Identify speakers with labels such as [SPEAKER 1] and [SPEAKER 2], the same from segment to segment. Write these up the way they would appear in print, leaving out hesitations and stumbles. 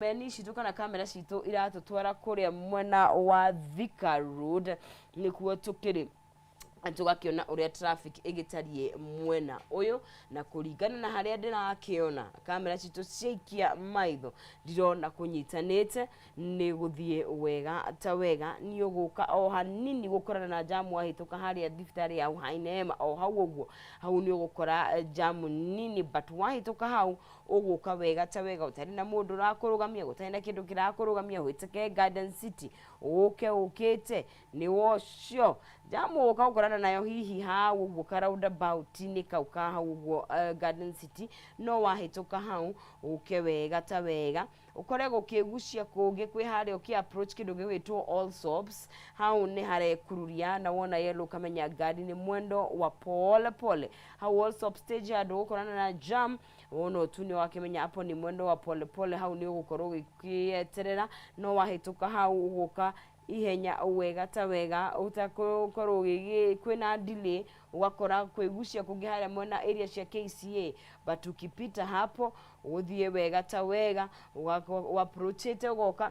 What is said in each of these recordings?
[SPEAKER 1] Meni citũ kana kamera citũ iratũtwara kũrĩa mwena wa Thika Road, nĩkuo tũkĩrĩ tũgakĩona ũrĩa traffic ĩgĩtariĩ mwena ũyũ. Na kũringana na harĩa ndĩrakĩona kamera citũ ciaikia maitho, ndirona kũnyitanĩte, nĩ gũthiĩ wega ta wega. Nĩ ũgũka o hanini gũkorana na jamu wahĩtũka harĩa thibitarĩ ya Uhai Neema, o hau ũguo hau nĩ ũgũkora jamu nini, but wahĩtũka hau ũgũka wega ta wega, ũtarĩ na mũndũ ũrakũrũgamia, gũtarĩ na kĩndũ kĩrakũrũgamia. Ũhĩtũke Garden City, ũke ũkĩte nĩ wocio jamu ũka gũkorana nayo hihi hau ũguo ka roundabout-inĩ kau ka hau ũguo Garden City. No wahĩtũka hau ũke wega ta wega, ũkore gũkĩgucia kũngĩ kwĩ harĩa ũkĩ approach kĩndũ gĩgwĩtwo All Soaps, hau nĩ harekururia na wona yellow ũkamenya ngari nĩ mwendo wa pole pole. Hau All Soap stage handũ ũgũkorana na jam, wona ũtune wakĩmenya hapo ni mwendo wa pole pole, hau nĩ ũgũkorwo ũgĩkĩeterera. No wahĩtũka hau ũgũka ihenya wega ta wega, ũtakũkorwo kwĩna delay. Ũgakora kwĩgucia kũngĩ harĩa mwena area cia KCA, but ukipita hapo ũthiĩ wega ta wega, approachĩte, ũgoka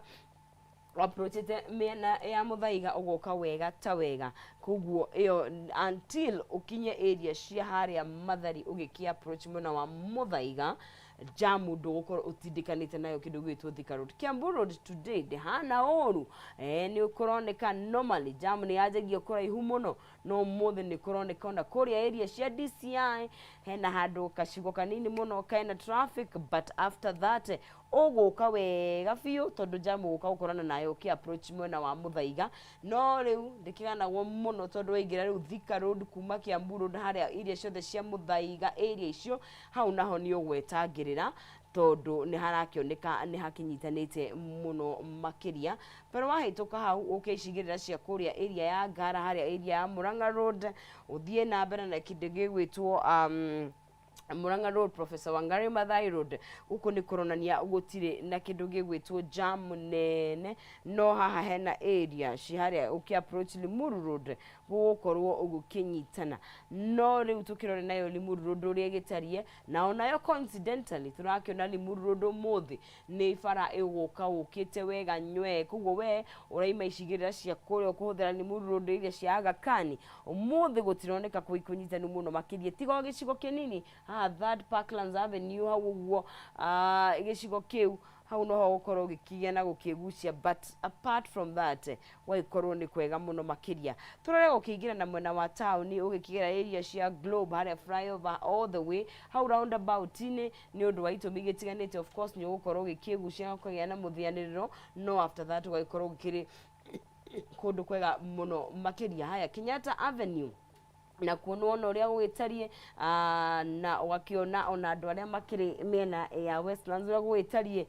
[SPEAKER 1] approachĩte mĩena ya Mũthaiga, ũgoka wega ta wega. Koguo ĩyo until ũkinye area cia harĩa Mathari, ũgĩkĩ approach mwena wa Mũthaiga, jamu ndũgũkorwo ũtindĩkanĩte nayo kĩndũ gĩgwĩtwo Thika Road. Kiambu Road today ndĩhana ũru, nĩ kũroneka normally jam nĩ yanjagia kũraihu mũno, no ũmũthĩ nĩ kũroneka ona kũrĩa area cia DCI hena handũ kacigo kanini mũno kena traffic, but after that ũgũka wega biũ, tondũ jam ũgũka gũkorana nayo ũkĩ approach mwena wa Mũthaiga. No rĩu ndĩkĩganagwo mũno, tondũ waingĩra rĩu Thika Road kuma Kiambu Road harĩa area ciothe cia Mũthaiga, area icio hau naho nĩ ũgwetangĩrĩra, tondũ nĩ harakĩoneka nĩ hakĩnyitanĩte mũno makĩria. Pero wahĩtũka hau ũke icigĩrĩra cia kũrĩa area ya Ngara, harĩa area ya Murang'a Road, ũthiĩ na mbere na kĩndũ gĩgwĩtwo Murang'a Road, Professor Wangari Maathai Road, gũkũ nĩ kũronania gũtirĩ na kĩndũ gĩgwĩtwo jam nene. No haha hena area ci harĩa ũkĩ approach Limuru Road gũgũkorwo gũkĩnyitana. No rĩu tũkĩrore nayo Limuru Road ũrĩa ĩgĩtariĩ, na onayo coincidentally tũrakĩona Limuru Road ũmũthĩ nĩ bara ĩgũka ũkĩte wega nywee. Koguo we ũraima icigĩrĩra cia kũrĩa ũkũhũthĩra Limuru Road, iria cia Aga Khan, ũmũthĩ gũtironeka kwĩ kũnyitanu mũno makĩria, tiga o gĩcigo kĩnini haha Third Parklands Avenue hau ũguo, gĩcigo kĩu hau noho gũkorwo gũkĩgĩa na gũkĩgucia, but apart from that gwagĩkorwo nĩ kwega mũno makĩria. Tũrore gũkĩingĩra na mwena wa taũni, ũgĩkĩgera area cia Globe harĩa flyover all the way hau roundabout-inĩ, nĩ ũndũ wa itũmi igĩtiganĩte, of course nĩ ũgũkorwo ũgĩkĩgucia, ũkagĩa na mũthianĩrĩro, no after that ũgagĩkorwo gũkĩrĩ kũndũ kwega mũno makĩria. Haya, Kenyatta Avenue nakuo nĩwona ũrĩa gũgĩtariĩ, na ũgakĩona ona andũ arĩa makĩrĩ mĩena ya Westlands ũrĩa gũgĩtariĩ.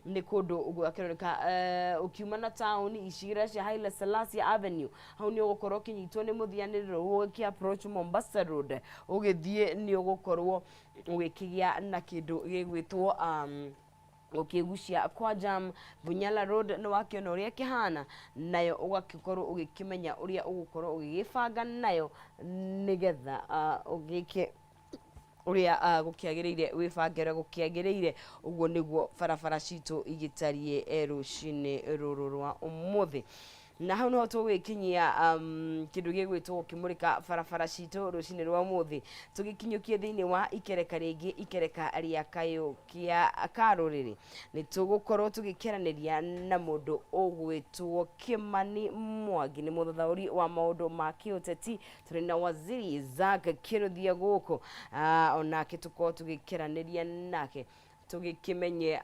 [SPEAKER 1] Nĩ kũndũ gũgakĩroneka ũkiuma na taũni icigĩrĩra cia Haile Selassie Avenue, hau nĩ ũgũkorwo ũkĩnyitwo nĩ mũthianĩrĩro. Ũgĩkĩ approach Mombasa Road ũgĩthiĩ, nĩ ũgũkorwo ũgĩkĩgĩa na kĩndũ gĩgwĩtwo ũkĩgucia kwa jam. Bunyala Road nĩ wakĩona ũrĩa ĩkĩhana, nayo ũgakĩkorwo ũgĩkĩmenya ũrĩa ũgũkorwo ũgĩgĩbanga nayo, nĩgetha ũgĩke ũrĩa gũkĩagĩrĩire, wĩbange ũrĩa gũkĩagĩrĩire. Ũguo nĩguo barabara citũ igĩtariĩ rũcinĩ rũrũ rwa ũmũthĩ. Na hau niho tũgwĩkinyia kĩndũ gĩgwĩtwo gũkĩmũrĩka barabara citũ rũcinĩ rwa ũmũthĩ, tũgĩkinyũkie thĩinĩ wa ikereka rĩngĩ, ikereka rĩa kayũ kĩa karũrĩrĩ. Nĩ tũgũkorwo tũgĩkeranĩria na mũndũ ũgwĩtwo Kĩmani Mwangi, nĩ mũthathaũri wa maũndũ ma kĩũteti. Tũrĩ na waziri Zack Kĩrũthia gũkũ, onake tũkorwo tũgĩkeranĩria nake tũgĩkĩmenye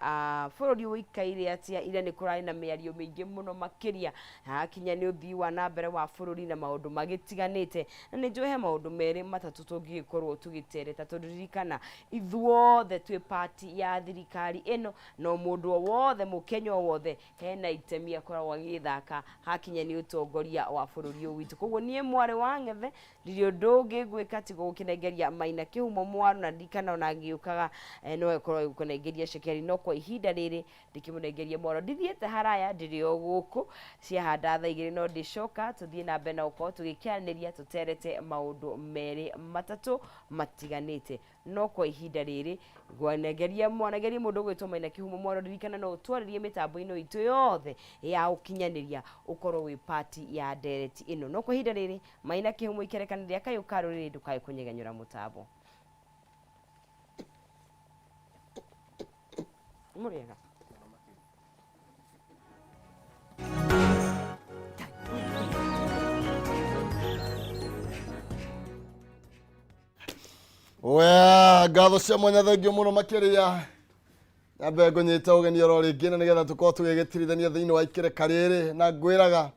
[SPEAKER 1] bũrũri ũikaire atĩa. Ira nĩ kũrarĩ na mĩario mĩingĩ mũno makĩria hakinya nĩ ũthii wa na mbere wa bũrũri na maũndũ magĩtiganĩte, na nĩ njũĩ he maũndũ merĩ matatũ tũngĩgĩkorwo tũgĩtereta, tondũ ririkana ithuothe twĩ pati ya thirikari ĩno, no mũndũ o wothe, mũkenya o wothe, hena itemi akoragwo agĩthaka hakinya nĩ ũtongoria wa bũrũri ũyũ witũ. Koguo niĩ mwarĩ wa ng'ethe ndirĩ ũndũ ũngĩ ngwĩka tiga gũkĩnengeria Maina Kĩhumo mwaro, na ndirikana ona ngĩũkaga no ĩkorwo ĩgũkũnengeria. Ngũmũnengeria cekeri, no kwa ihinda rĩrĩ ndikĩmũnengeria mwaro. Ndithiĩte haraya, ndĩrĩ o gũkũ. Ciahanda thaa 2 no ndĩcoka tũthiĩ na mbere na gũkorwo tũgĩkĩaranĩria tũterete maũndũ merĩ matatũ matiganĩte. No kwa ihinda rĩrĩ ngwanengeria mwanengeria mũndũ ũgwĩtwo Maina Kĩhumo mwaro. Ririkana no ũtwarĩrie mĩtambo-inĩ itũ yothe ya ũkinyanĩria, ũkorwo wĩ pati ya ndereti ĩno. No kwa ihinda rĩrĩ Maina Kĩhumo ikerekanĩria kayũ ka rũrĩrĩ, ndũkae kũnyegenyũra mũtambo. Mũrĩega.
[SPEAKER 2] We ngatho cia mwanya, thengio mũno makĩria. Nyambe ngũnyita ũgeni oro rĩngĩ na nĩgetha tũkorwo tũgĩgĩtirithania thĩinĩ wa ikereka rĩrĩ, na ngwĩraga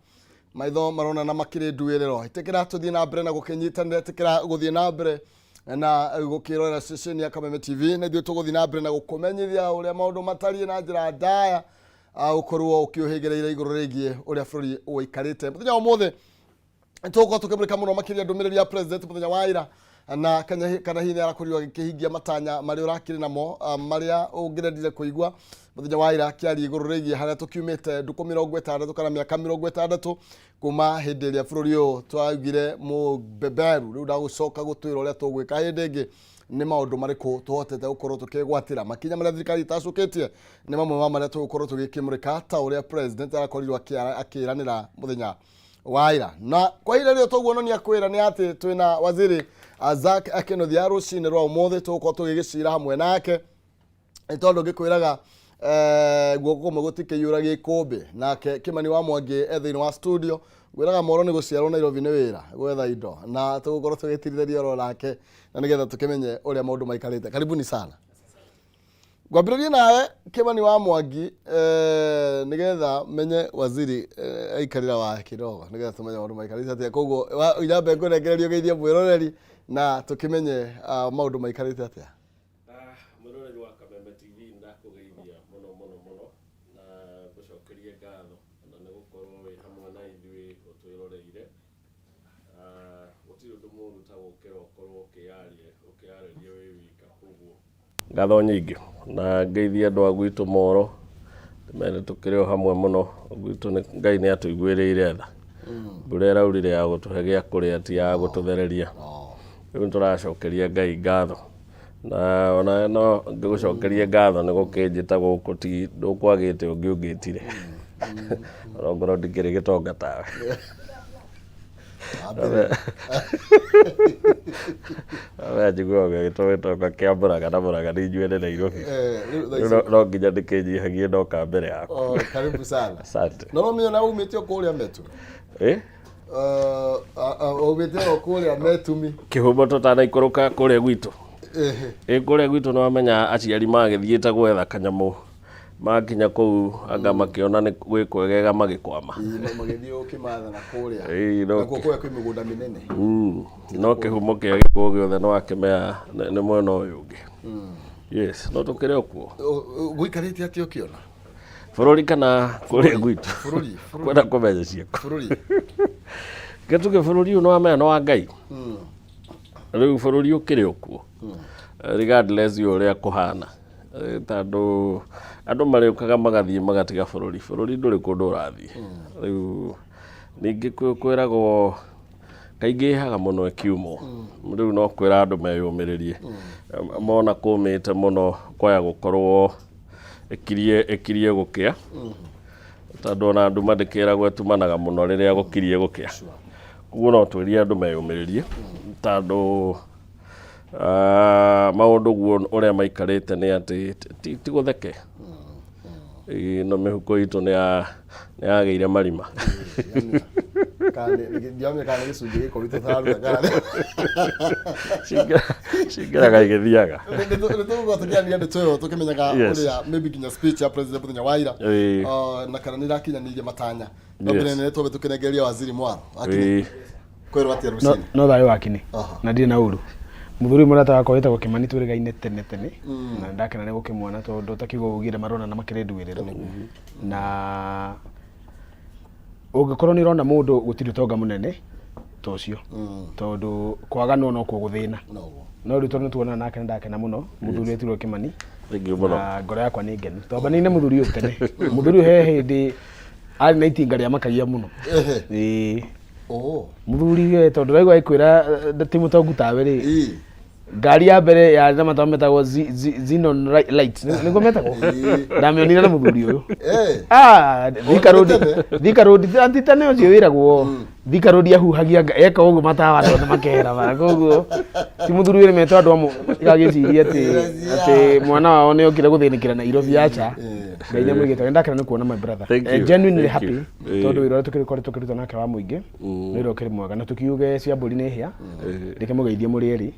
[SPEAKER 2] maitho marona na makĩrĩ nduĩrĩro. Ĩtĩkĩra tũthiĩ na mbere na gũkĩnyitanĩra, ĩtĩkĩra gũthiĩ na mbere na gũkĩrorera ceceni ya Kameme TV, na ithuĩ tũgũthiĩ na mbere na gũkũmenyithia ũrĩa maũndũ matariĩ na njĩra ndaya, ũkorwo ũkĩũhĩgĩrĩire igũrũ rĩgiĩ ũrĩa bũrũri ũikarĩte. Mũthenya wa ũmũthĩ tũgũkorwo tũkĩmũrĩka mũno makĩria ndũmĩrĩri ya president mũthenya wa ira, na kana hihi nĩ arakorirwo agĩkĩhingia matanya marĩa ũrakĩrĩ namo, marĩa ũngĩrendire kũigua mũthenya wa ira akĩaria igũrũ rĩgiĩ harĩa tũkiumĩte ndukũ 60 kana mĩaka 60 kuma hĩndĩ ĩrĩa bũrũri ũyũ twaugire mũbeberu rĩu ndagũcoka gũtwĩra ũrĩa tũgwĩka hĩndĩ ĩngĩ. Nĩ maũndũ marĩkũ tũhotete gũkorwo tũkĩgwatĩra? Makinya marĩa thirikari ĩtacũkĩtie nĩ mamwe ma marĩa tũgũkorwo tũgĩkĩmũrĩka, ta ũrĩa president arakorirwo akĩranĩra mũthenya wa ira. Na kwa ihinda rĩrĩ tũguonania kwĩra nĩ atĩ twĩna waziri Zack Kinuthia. Rũcinĩ rwa ũmũthĩ tũgũkorwo tũgĩgĩcira hamwe nake, nĩ tondũ ngĩkwĩraga guoko kũmwe gũtikĩiyũra gĩkũmbĩ. Nake Kĩmani wa Mwangi e thĩinĩ wa studio. Ngwĩraga moro nĩ gũciarwo Nairobi nĩ wĩra gwetha indo, na tũgũkorwo tũgĩtirithania oro nake na nĩgetha tũkĩmenye ũrĩa maũndũ maikarĩte. Karibuni sana. Ngwambĩrĩrie nawe Kĩmani wa Mwangi, nĩgetha menye waziri aikarĩra wa kidogo, nĩgetha tũmenye maũndũ maikarĩte atĩa. Koguo nyambe ngũnengererie ũgeithie mwĩroreri na tũkĩmenye maũndũ maikarĩte atĩa.
[SPEAKER 3] Mwĩroreri wa Kameme TV, ndakũgeithia mũno mũno mũno na ngũcokerie ngatho na nĩ gũkorwo wĩ hamwe na ithuĩ ũtwĩroreire. Gũtirĩ ũndũ mũũru ta gũkĩra ũkorwo ũkĩyaria ũkĩyarĩria wĩ wika, koguo ngatho nyingĩ na ngeithie andũ a gwitũ Moro, ndĩmere tũkĩrĩ o hamwe mũno gwitũ. Nĩ Ngai nĩ atũiguĩrĩire tha, mbura ĩraurire ya gũtũhe gĩa kũrĩa, ti ya gũtũthereria. Rĩu nĩ tũracokeria Ngai ngatho, na ona no ngĩgũcokerie ngatho nĩ gũkĩnjĩta gũkũ, ti ndũkwagĩte ũngĩ ũngĩtire, ona ngorwo ndikĩrĩ gĩtonga tawe.
[SPEAKER 2] Wambere.
[SPEAKER 3] We njiguaga ũgĩtwo gĩtonga kĩa Mũrang'a, na Mũrang'a nĩ inyuĩ ene Nairobi.
[SPEAKER 2] Rĩu thaa
[SPEAKER 3] Rĩu
[SPEAKER 2] ici-
[SPEAKER 3] no nginya ndĩkĩnyihagie ndoka mbere yaku.
[SPEAKER 2] Oh, karibu sana.
[SPEAKER 3] Asante.
[SPEAKER 2] No no na umĩte o kũrĩa Metu.
[SPEAKER 3] Eh?
[SPEAKER 2] Umĩte o kũrĩa Metumi.
[SPEAKER 3] Kĩhumo tũtanaikũrũka kũrĩa gwitũ.
[SPEAKER 2] Ehe.
[SPEAKER 3] Ĩ kũrĩa gwitũ nĩ wamenya aciari magĩthiĩte gwetha kanyamũ, makinya kũu anga makĩona nĩ gwĩ kwegega magĩkwama.
[SPEAKER 2] Ĩĩ, magĩthiĩ ũkĩmatha na kũrĩa.
[SPEAKER 3] Ĩĩ, no
[SPEAKER 2] Nakuo kũrĩa kwĩ mĩgũnda mĩnene.
[SPEAKER 3] No kĩhumo kĩa gĩkuũ gĩothe nĩ wakĩmenya nĩ mwena ũyũ ũngĩ. Yes, no tũkĩrĩ o kuo.
[SPEAKER 2] Gũikarĩte atĩa ũkĩona?
[SPEAKER 3] Bũrũri kana kũrĩa gwitũ?
[SPEAKER 2] Bũrũri, bũrũri.
[SPEAKER 3] Kwenda kũmenya ciaku.
[SPEAKER 2] Bũrũri.
[SPEAKER 3] Gĩtuge bũrũri ũyũ nĩ wamenya nĩ wa Ngai. Rĩu bũrũri ũkĩrĩ o kuo. Regardless ya ũrĩa kũhana. Tondũ andũ marĩũkaga magathiĩ magatiga bũrũri. Bũrũri ndũrĩ kũndũ ũrathiĩ. Rĩu ningĩ kwĩragwo kaingĩ ĩhaga mũno ĩkiumwo. Rĩu no kwĩra andũ meyũmĩrĩrie. Mona kũmĩte mũno kwaya gũkorwo ĩkirie gũkĩa. Tondũ ona nduma ndĩkĩragwo ĩtumanaga mũno rĩrĩa gũkirie gũkĩa. Koguo no twĩrie andũ meyũmĩrĩrie tondũ maũndũ guo ũrĩa maikarĩte nĩ atĩ ti gũtheke. Ĩĩ, no mĩhuko itũ nĩ yagĩire marima.
[SPEAKER 2] Ndiramenya kana nĩ gĩcunjĩ gĩa 10 tũtararuta kana
[SPEAKER 3] Cingĩraga igĩthiaga.
[SPEAKER 2] Nĩ tũgũkorwo tũkĩaria ndeto ĩyo tũkĩmenyaga ũrĩa maybe nginya speech ya president mũthenya wa ira na kana nĩ ĩrakinyanĩirie matanya. No mbere nĩ twambe tũkĩnengereria waziri mwaro. Akini kwĩrwo atĩa
[SPEAKER 4] No,
[SPEAKER 2] rũcinĩ?
[SPEAKER 4] no thayũ wakini na ndirĩ na ũru. Mũthuri mũrata wakwa wĩtagwo Kĩmani, twĩrĩgaine tene tene, na ndakena nĩ gũkĩmuona tondũ ta kiugo ugire marona na makĩrĩ nduĩrĩro. Na ũngĩkorwo nĩ ũrona mũndũ gũtirĩ ũtonga mũnene ta ũcio, tondũ kwaganwo nokuo gũthĩna.
[SPEAKER 2] Noguo.
[SPEAKER 4] No rĩu tondũ nĩ tuonana nake nĩ ndakena mũno. Mũthuri wetirwo Kĩmani.
[SPEAKER 3] Thank you mũno.
[SPEAKER 4] Na ngoro yakwa nĩ ngenu. Twambanĩire mũthuri ũyũ tene. Mũthuri ũyũ he hĩndĩ arĩ na itinga rĩa makagia mũno. Ĩĩ.
[SPEAKER 2] Oh.
[SPEAKER 4] Mũthuri we tondũ raigua agĩkwĩra ti mũtongu tawe rĩ.
[SPEAKER 2] Ĩĩ.
[SPEAKER 4] Ngari ya mbere yarĩ na matawa metagwo Xenon lights. Nĩguo metagwo? Ndamĩonire na mũthuri ũyũ.
[SPEAKER 2] Eh.
[SPEAKER 4] Ah, Thika Road,
[SPEAKER 2] tene?
[SPEAKER 4] Thika Road, ti tene ũcio wĩragwo. Thika Road ahuhagia eka ũguo matawa andũ othe makehera bara. Koguo ti mũthuri ũyũ metwo andũ amwe gagĩciria atĩ atĩ mwana wao nĩ okire gũthĩnĩkĩra Nairobi aca. Ngai nĩ amũigĩte. Nĩ ndakena nĩ kuona my brother.
[SPEAKER 3] Thank you,
[SPEAKER 4] Genuinely
[SPEAKER 3] thank
[SPEAKER 4] happy
[SPEAKER 3] you. Eh.
[SPEAKER 4] tondũ wĩra ũrĩa tũkĩrĩ tũkĩruta nake wa mũingĩ nĩ wĩra ũkĩrĩ mwega na tũkiuge cia mbũri nĩ hĩa ndĩkĩmũgeithie mũrĩ erĩ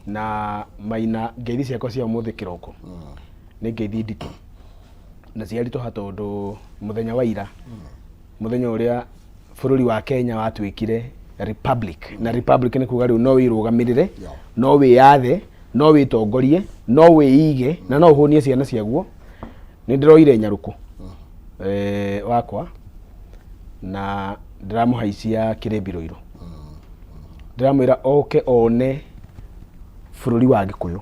[SPEAKER 4] na maina ngeithi ciakwa cia ũmũthĩ kĩroko nĩ ngeithi nditũ na ciaritũha tondũ mũthenya wa ira mũthenya ũrĩa bũrũri wa Kenya watuĩkire republic na republic nĩ kuga rĩu no wĩrũgamĩrĩre no wĩyathe no wĩtongorie no wĩige na no ũhũnie ciana ciaguo nĩ ndĩroire nyarũkũ wakwa na ndĩramũhaicia kĩrĩmbi rũirũ ndĩramwĩra oke one bũrũri wa gĩkũyũ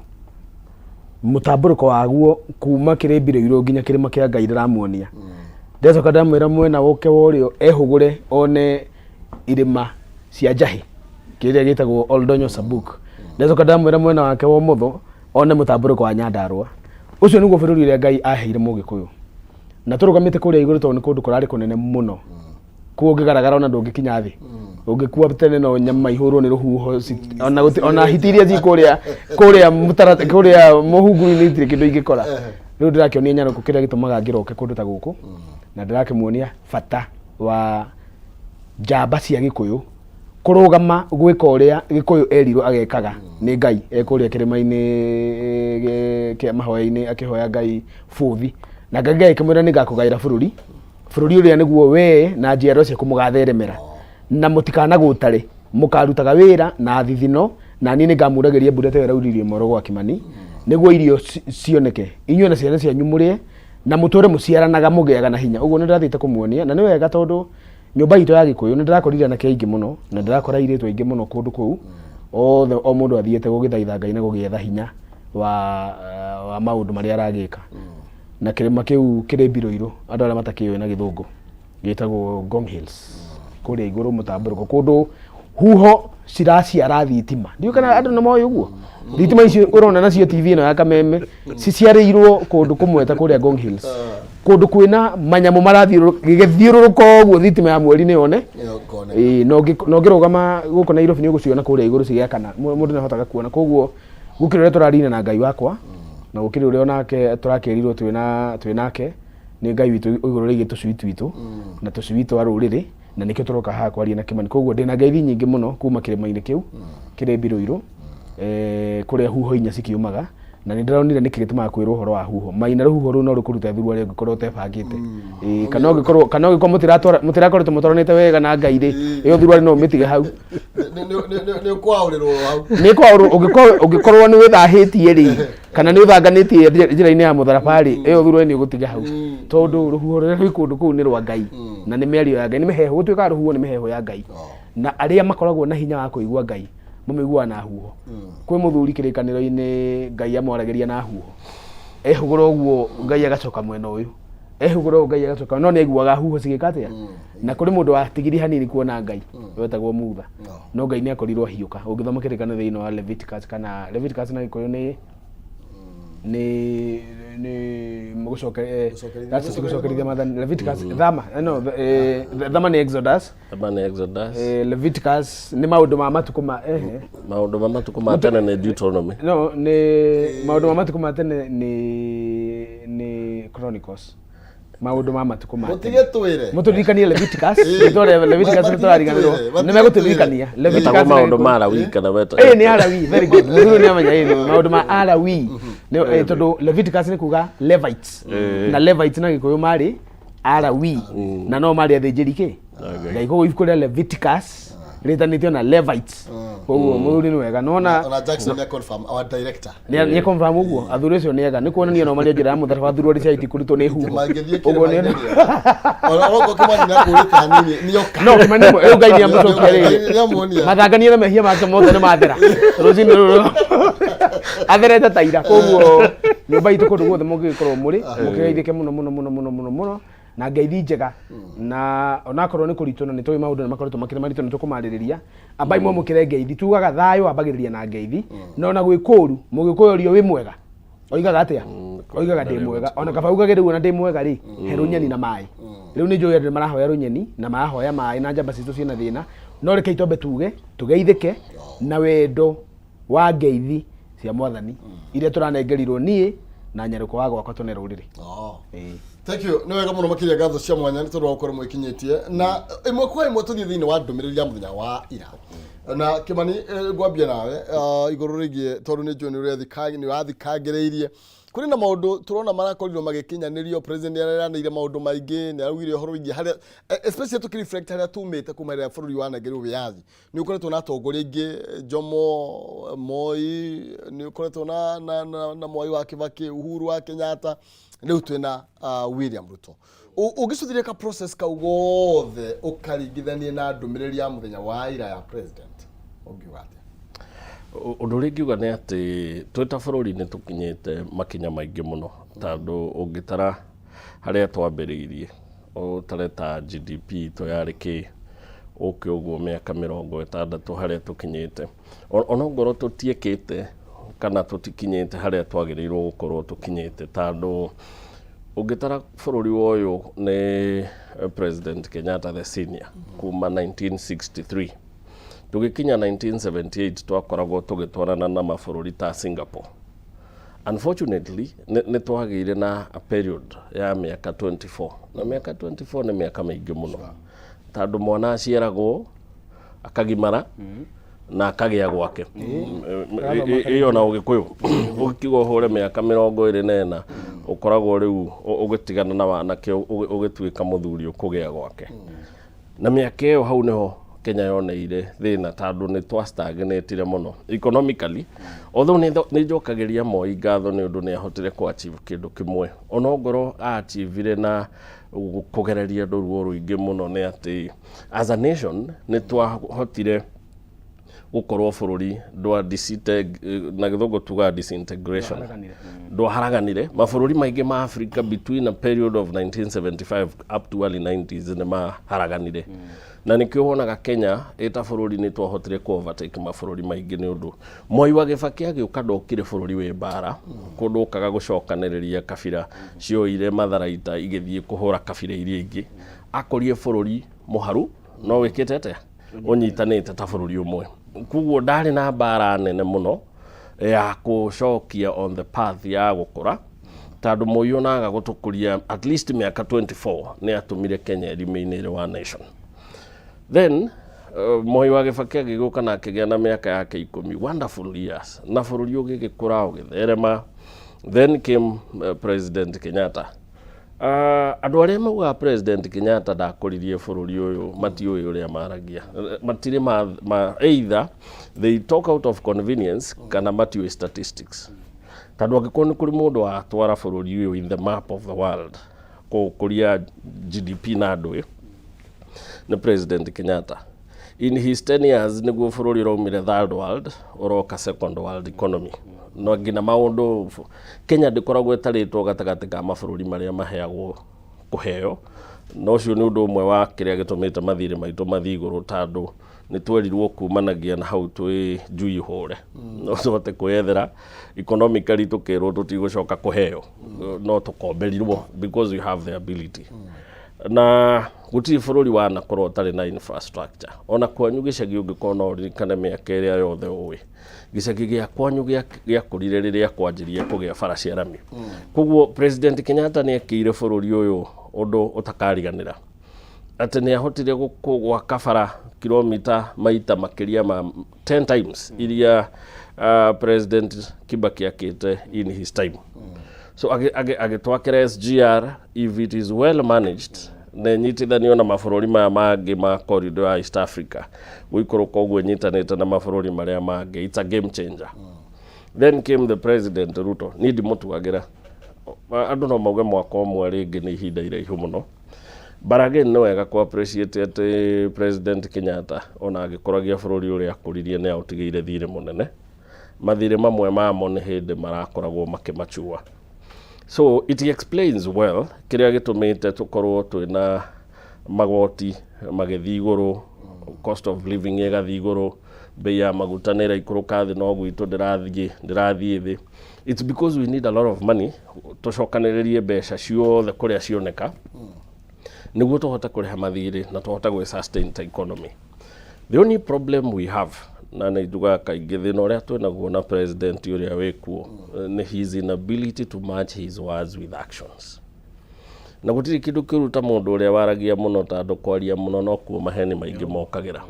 [SPEAKER 4] mũtambũrũko waguo kuma kĩrĩmbi rũirũ nginya kĩrĩma kĩa Ngai ndĩramuonia ndĩracoka ndĩramwĩra mwena woke wa ũrĩo ehũgũre one irĩma cia njahĩ kĩrĩa gĩtagwo Oldonyo Sabuk ndĩracoka ndĩramwĩra mwena wake wa ũmotho one mũtambũrũko wa Nyandarua ũcio nĩguo bũrũri ũrĩa Ngai aheire mũgĩkũyũ na tũrũgamĩte kũrĩa igũrũ tondũ nĩ kũndũ kũrarĩ kũnene mũno kuo ũngĩgaragara ona ndũngĩkinya thĩ ũngĩkua tene no nyama ihũrwo nĩ rũhuho ona ona hiti iria ci kũrĩa kũrĩa mũtara kũrĩa mũhunguru-inĩ itirĩ kĩndũ ingĩkora rĩu ndĩrakĩonia nyarũkũ kĩrĩa gĩtũmaga ngĩroke kũndũ ta gũkũ na ndĩrakĩmuonia bata wa njamba cia gĩkũyũ kũrũgama gwĩka ũrĩa gĩkũyũ erirwo agekaga nĩ Ngai e kũrĩa kĩrĩma-inĩ kĩa mahoya-inĩ akĩhoya Ngai bũthi na Ngai akĩmwĩra nĩ ngakũgaĩra bũrũri bũrũri ũrĩa nĩguo we na njiarwa ciaku mũgatheremera na mũtikanagũtare mũkarutaga wĩra na thithino na niĩ nĩngamuragĩria mbura ta ĩyo ĩrauririe moro gwa Kĩmani nĩguo irio cioneke inyuĩ na ciana cianyu mũrĩe na mũtũre mũciaranaga mũgĩaga na hinya ũguo nĩndĩrathiĩte kũmuonia na nĩ wega tondũ nyũmba itũ ya gĩkũyũ nĩ ndĩrakorire anake aingĩ mũno na ndĩrakora airĩtu aingĩ mũno kũndũ kũu othe o mũndũ athiĩte gũgĩthaitha Ngai na gũgĩetha hinya wa, wa maũndũ marĩa aragĩka na kĩrĩma kĩu kĩrĩ mbirũirũ andũ arĩa matakĩũĩ na gĩthũngũ gĩtagwo Ngong Hills kũrĩa igũrũ mũtambũrũko kũndũ huho ciraciara thitima ndiũĩ kana andũ nĩ moĩ ũguo thitima icio ũrona nacio TV ĩno ya kameme ciciarĩirwo kũndũ kũmwe ta kũrĩa Ngong Hills kũndũ kwĩna manyamũ marathiũrũrũka gĩgĩthiũrũrũka ũguo thitima ya mweri nĩ yone Ĩĩ, na na ũngĩrũgama gũkũ Nairobi nĩ ũgũciona kũrĩa igũrũ cigĩakana mũndũ nĩ ahotaga kuona koguo gũkĩrĩ ũrĩa tũrarina na Ngai wakwa na gũkĩrĩ ũrĩa onake tũrakĩrirwo twĩna twĩnake nĩ Ngai witũ igũrũ rĩgiĩ tũcui twitũ na tũcui twa rũrĩrĩ na nĩkĩo tũroka haha kwaria na Kĩmani koguo ndĩna ngeithi nyingĩ mũno kuma kĩrĩma-inĩ kĩu kĩrĩ Mbirũirũ kũrĩa huho inya cikiumaga na nĩ ndĩronire nĩkĩ gĩtũmaga kwĩrwo ũhoro wa huho maina rũhuho rũu no rũkũrute thuruarĩ ũngĩkorwo ũtebangĩte Ĩĩ, kana ũngĩkorwo kana ũngĩkorwo mũtirakoretwo mũtwaranĩte wega na Ngai rĩ ĩyo thuruarĩ no ũmĩtige hau
[SPEAKER 2] nĩ ũkwaũrĩrwo hau
[SPEAKER 4] nĩ kwaũrwo ũngĩkorwo ũngĩkorwo nĩ wĩthahĩtie rĩ kana nĩ ũthanganĩtie njĩra-inĩ ya mũtharaba rĩ ĩyo thuruarĩ nĩ ũgũtiga hau tondũ rũhuho rũrĩa rwĩ kũndũ kũu nĩ rwa Ngai na nĩ mĩario ya Ngai nĩ mĩheehũ gũtuĩkaga rũhuho nĩ mĩheehũ ya Ngai na arĩa makoragwo na hinya wa kũigua Ngai mũmĩiguaga na huho kwĩ mũthuri kĩrĩkanĩro-inĩ Ngai amwaragĩria na huho ehũgũra ũguo Ngai agacoka mwena ũyũ ehũgũra ũguo Ngai agacoka no nĩ aiguaga huho cigĩka atĩa na kũrĩ mũndũ watigirie hanini kuona Ngai wetagwo Mutha no Ngai nĩ akorirwo ahiũka ũngĩthoma kĩrĩkanĩro thĩinĩ wa Leviticus kana Leviticus na Gĩkũyũ nĩ nĩ nĩ gũcoke that's gũcokerithia maathani Leviticus thama no thama nĩ Exodus
[SPEAKER 3] Thama nĩ Exodus.
[SPEAKER 4] Leviticus nĩ maũndũ ma matukũ ma ehe
[SPEAKER 3] Maũndũ ma matukũ ma tene nĩ Deuteronomy.
[SPEAKER 4] no nĩ maũndũ ma matukũ ma tene nĩ nĩ Chronicles maũndũ ma matukũ ma tene
[SPEAKER 2] Mũtige twĩre.
[SPEAKER 4] mũtũririkanie Leviticus rĩtwa rĩa Leviticus nĩ tũrariganĩrwo nĩ megũtũririkania Leviticus
[SPEAKER 3] Wetagwo maũndũ ma Lawi kana weta.
[SPEAKER 4] ĩĩ nĩ Alawi very good mũthuri nĩ amenya ĩĩ nĩ maũndũ ma Alawi Nĩ- tondũ Leviticus nĩ kuga Levites na Levites na Gĩkũyũ marĩ Alawi na no marĩ athĩnjĩri kĩ Ngai koguo ibuku rĩa Leviticus Rĩtanĩtio na Levites. Koguo mũthuri nĩ wega nona.
[SPEAKER 2] Ona Jackson nĩ confirm, our director.
[SPEAKER 4] Nĩ confirm ũguo athuri acio nĩ ega, nĩ kuonania no marĩa njĩra ya mũtharaba thuruarĩ cia itikũrutwo nĩ huho.
[SPEAKER 2] Mangĩthiĩ
[SPEAKER 4] Ũguo nĩ
[SPEAKER 2] kĩrĩma-inĩ ona okorwo Kĩmani nĩ akũrĩte hanini nĩoka.
[SPEAKER 4] No Kĩmani nĩ rĩu Ngai nĩ amũcokia rĩrĩ.
[SPEAKER 2] Nĩamuonia.
[SPEAKER 4] Mathangania na mehia make mothe nĩ mathera rũcinĩ rũrũ atherete ta ira. Koguo nyũmba itũ kũndũ guothe mũngĩgĩkorwo mũrĩ, mũkĩgeithĩke mũno mũno mũno mũno mũno mũno na ngeithi njega, na onakorwo nĩ kũritũ na nĩ tũĩ maũndũ nĩ makoretwo makĩrĩ maritũ, nĩ tũkũmarĩrĩria. Ambai mwamũkĩre ngeithi, tugaga thayũ wambagĩrĩria na ngeithi, na ona gwĩ kũũru mũgĩkũyũ orio wĩ mwega oigaga atĩa? Oigaga ndĩ mwega. Ona kaba ugage rĩu ona ndĩ mwega rĩ, he rũnyeni na maĩ. Rĩu nĩ njũĩ andũ nĩ marahoya rũnyeni na marahoya maĩ na njamba citũ ciĩna thĩna, no rekei twambe tuge tũgeithĩke na wendo wa ngeithi cia Mwathani iria tũranengerirwo niĩ na nyarũkwa wa gwakwa tũne rũrĩrĩ.
[SPEAKER 2] Oh.
[SPEAKER 4] Ĩĩ.
[SPEAKER 2] Thank you. Nĩ wega mũno makĩria, ngatho cia mwanya nĩ tondũ wa gũkorwo mwĩkinyĩtie. Na ĩmwe kwa ĩmwe tũthiĩ thĩinĩ wa ndũmĩrĩri ya mũthenya wa ira. Na Kĩmani, ngwambia nawe igũrũ rĩgiĩ tondũ nĩ njũĩ nĩ ũrathikangĩrĩirie. Kũrĩ na maũndũ tũrona marakorirwo magĩkinyanĩrio, president nĩ areranĩire maũndũ maingĩ, nĩ araugire ũhoro wĩgiĩ harĩa especially tũkĩ reflect harĩa tumĩte kuma rĩrĩa bũrũri wanengerirwo wĩyathi. Nĩ ũkoretwo na atongoria aingĩ, Jomo, Moi, nĩ ũkoretwo na Mwai wa Kibaki, Uhuru wa Kenyatta, rĩu twĩna William Ruto. Ũngĩcũthĩrĩria ka process kau gothe ũkaringithanie na ndũmĩrĩri ya mũthenya wa ira ya president, ũngiuga atĩa?
[SPEAKER 3] Ũndũ ũrĩa ingiuga nĩ atĩ twĩ ta bũrũri nĩ tũkinyĩte makinya maingĩ mũno, tondũ ũngĩtara harĩa twambĩrĩirie, ũtare ta GDP itũ yarĩ kĩ ũke ũguo mĩaka 60 harĩa tũkinyĩte, onongorwo tũtiĩkĩte kana tũtikinyĩte harĩa twagĩrĩirwo gũkorwo tũkinyĩte, tondũ ũngĩtara bũrũri ũyũ nĩ President Kenyatta the senior kuma 1963 tũgĩkinya 1978 twakoragwo tũgĩtwarana na mabũrũri ta Singapore. Unfortunately nĩ twagĩire na a period ya mĩaka 24, na mĩaka 24 nĩ mĩaka mĩingĩ mũno, tondũ mwana aciaragwo akagimara na akagĩa gwake. Ĩyo na Ũgĩkũyũ ũgĩkiuga ũhũre mĩaka 24 ũkoragwo rĩu ũgĩtigana na wanake, ũgĩtuĩka mũthuri ũkũgĩa gwake. Na mĩaka ĩyo hau nĩho Kenya yoneire thĩna, tondũ nĩ twa stagnatire mũno economically, although nĩ njokagĩria Moi ngatho nĩ ũndũ nĩ ahotire kũ achieve kĩndũ kĩmwe, onongorwo achievire na kũgereria andũ ruo rũingĩ mũno, nĩ atĩ as a nation nĩ twahotire gũkorwo bũrũri ndwa na gĩthũngũ tugaga disintegration.
[SPEAKER 4] Ndwaharaganire.
[SPEAKER 3] Ndwaharaganire. Mabũrũri maingĩ ma Africa between a period of 1975 up to early 90s nĩ maharaganire, na nĩkĩo wonaga Kenya ĩta bũrũri nĩ twahotire kũ overtake mabũrũri maingĩ, nĩ ũndũ Moi wa Kibaki agĩũka ndokire bũrũri wĩ mbara, kũndũ ũkaga gũcokanĩrĩria kabira cioire matharaita igĩthiĩ kũhũra kabira iria ingĩ. Akorie bũrũri mũharu no wĩkĩte atĩa, ũnyitanĩte ta bũrũri ũmwe, koguo ndarĩ na mbara nene mũno ya kũcokia on the path ya gũkũra, tondũ Moi onaga gũtũkũria at least mĩaka 24 nĩ atũmire Kenya ĩremain ĩrĩ one nation. Then Moi wa Kibaki agĩgũka na akĩgĩa na mĩaka yake 10, wonderful years, na bũrũri ũgĩgĩkũra ũgĩtherema. Then came President Kenyatta. Andũ arĩa maugaga President Kenyatta ndakũririe bũrũri ũyũ matiũĩ ũrĩa maragia. Matirĩ ma either they talk out of convenience kana matiũĩ statistics, tondũ angĩkorwo nĩ kũrĩ mũndũ watwara bũrũri ũyũ in the map of the world kũkũria GDP na andũ nĩ President Kenyatta. In his 10 years nĩguo bũrũri ũraumire third world ũroka second world economy. No nginya maũndũ Kenya ndĩkoragwo ĩtarĩtwo gatagatĩ ka mabũrũri marĩa maheagwo kũheo, na ũcio nĩ ũndũ ũmwe wa kĩrĩa gĩtũmĩte mathirĩ maitũ mathiĩ igũrũ, tondũ nĩ twerirwo kumanagia na hau twĩ njui hũre no tũhote kwĩyethera economically, tũkĩrwo tũtigũcoka kũheo no tũkomberirwo because we have the ability. Na gũtirĩ bũrũri wanakorwo ũtarĩ na infrastructure. Ona kwanyu gĩcagi ũngĩkorwo no ũririkane mĩaka ĩrĩa yothe ũĩ, gĩcagi gĩa kwanyu gĩakũrire rĩrĩa kwanjirie kũgĩa bara cia rami. Koguo President Kenyatta nĩ ekĩire bũrũri ũyũ ũndũ ũtakariganĩra, atĩ nĩ ahotire gwaka bara kilomita maita makĩria ma 10 times iria President Kibaki akĩte in his time. So agĩtwakĩra SGR. If it is well managed, Na ĩnyitithanio na mabũrũri maya mangĩ ma corridor ya East Africa, gũikũrũka ũguo ĩnyitanĩte na mabũrũri marĩa mangĩ, it's a game changer. Then came the President Ruto. Niĩ ndimũtuagĩra, andũ no mauge mwaka ũmwe rĩngĩ nĩ ihinda iraihu mũno, but again nĩ wega ku appreciate atĩ President Kenyatta, ona agĩkũragia bũrũri ũrĩa akũririe, nĩ aũtigĩire thirĩ mũnene. Mathirĩ mamwe mamo nĩ hĩndĩ marakoragwo makĩmachua, so it explains well kĩrĩa gĩtũmĩte tũkorwo twĩna magoti magĩthiĩ igũrũ, cost of living ĩgathiĩ igũrũ, bei ya maguta nĩ ĩraikũrũka thĩ, no gwitũ ndĩrathiĩ thĩ. It's because we need a lot of money, tũcokanĩrĩrie mbeca ciothe kũrĩa cioneka nĩguo tũhote kũrĩha mathirĩ na tũhote gwĩ sustain ta economy. The only problem we have, na nĩ njugaga kaingĩ, thĩna ũrĩa twĩnaguo na president ũrĩa wĩkuo nĩ his inability to match his words with actions. Na gũtirĩ kĩndũ kĩũru ta mũndũ ũrĩa waragia mũno, tondũ kwaria mũno nokuo maheni maingĩ mokagĩra.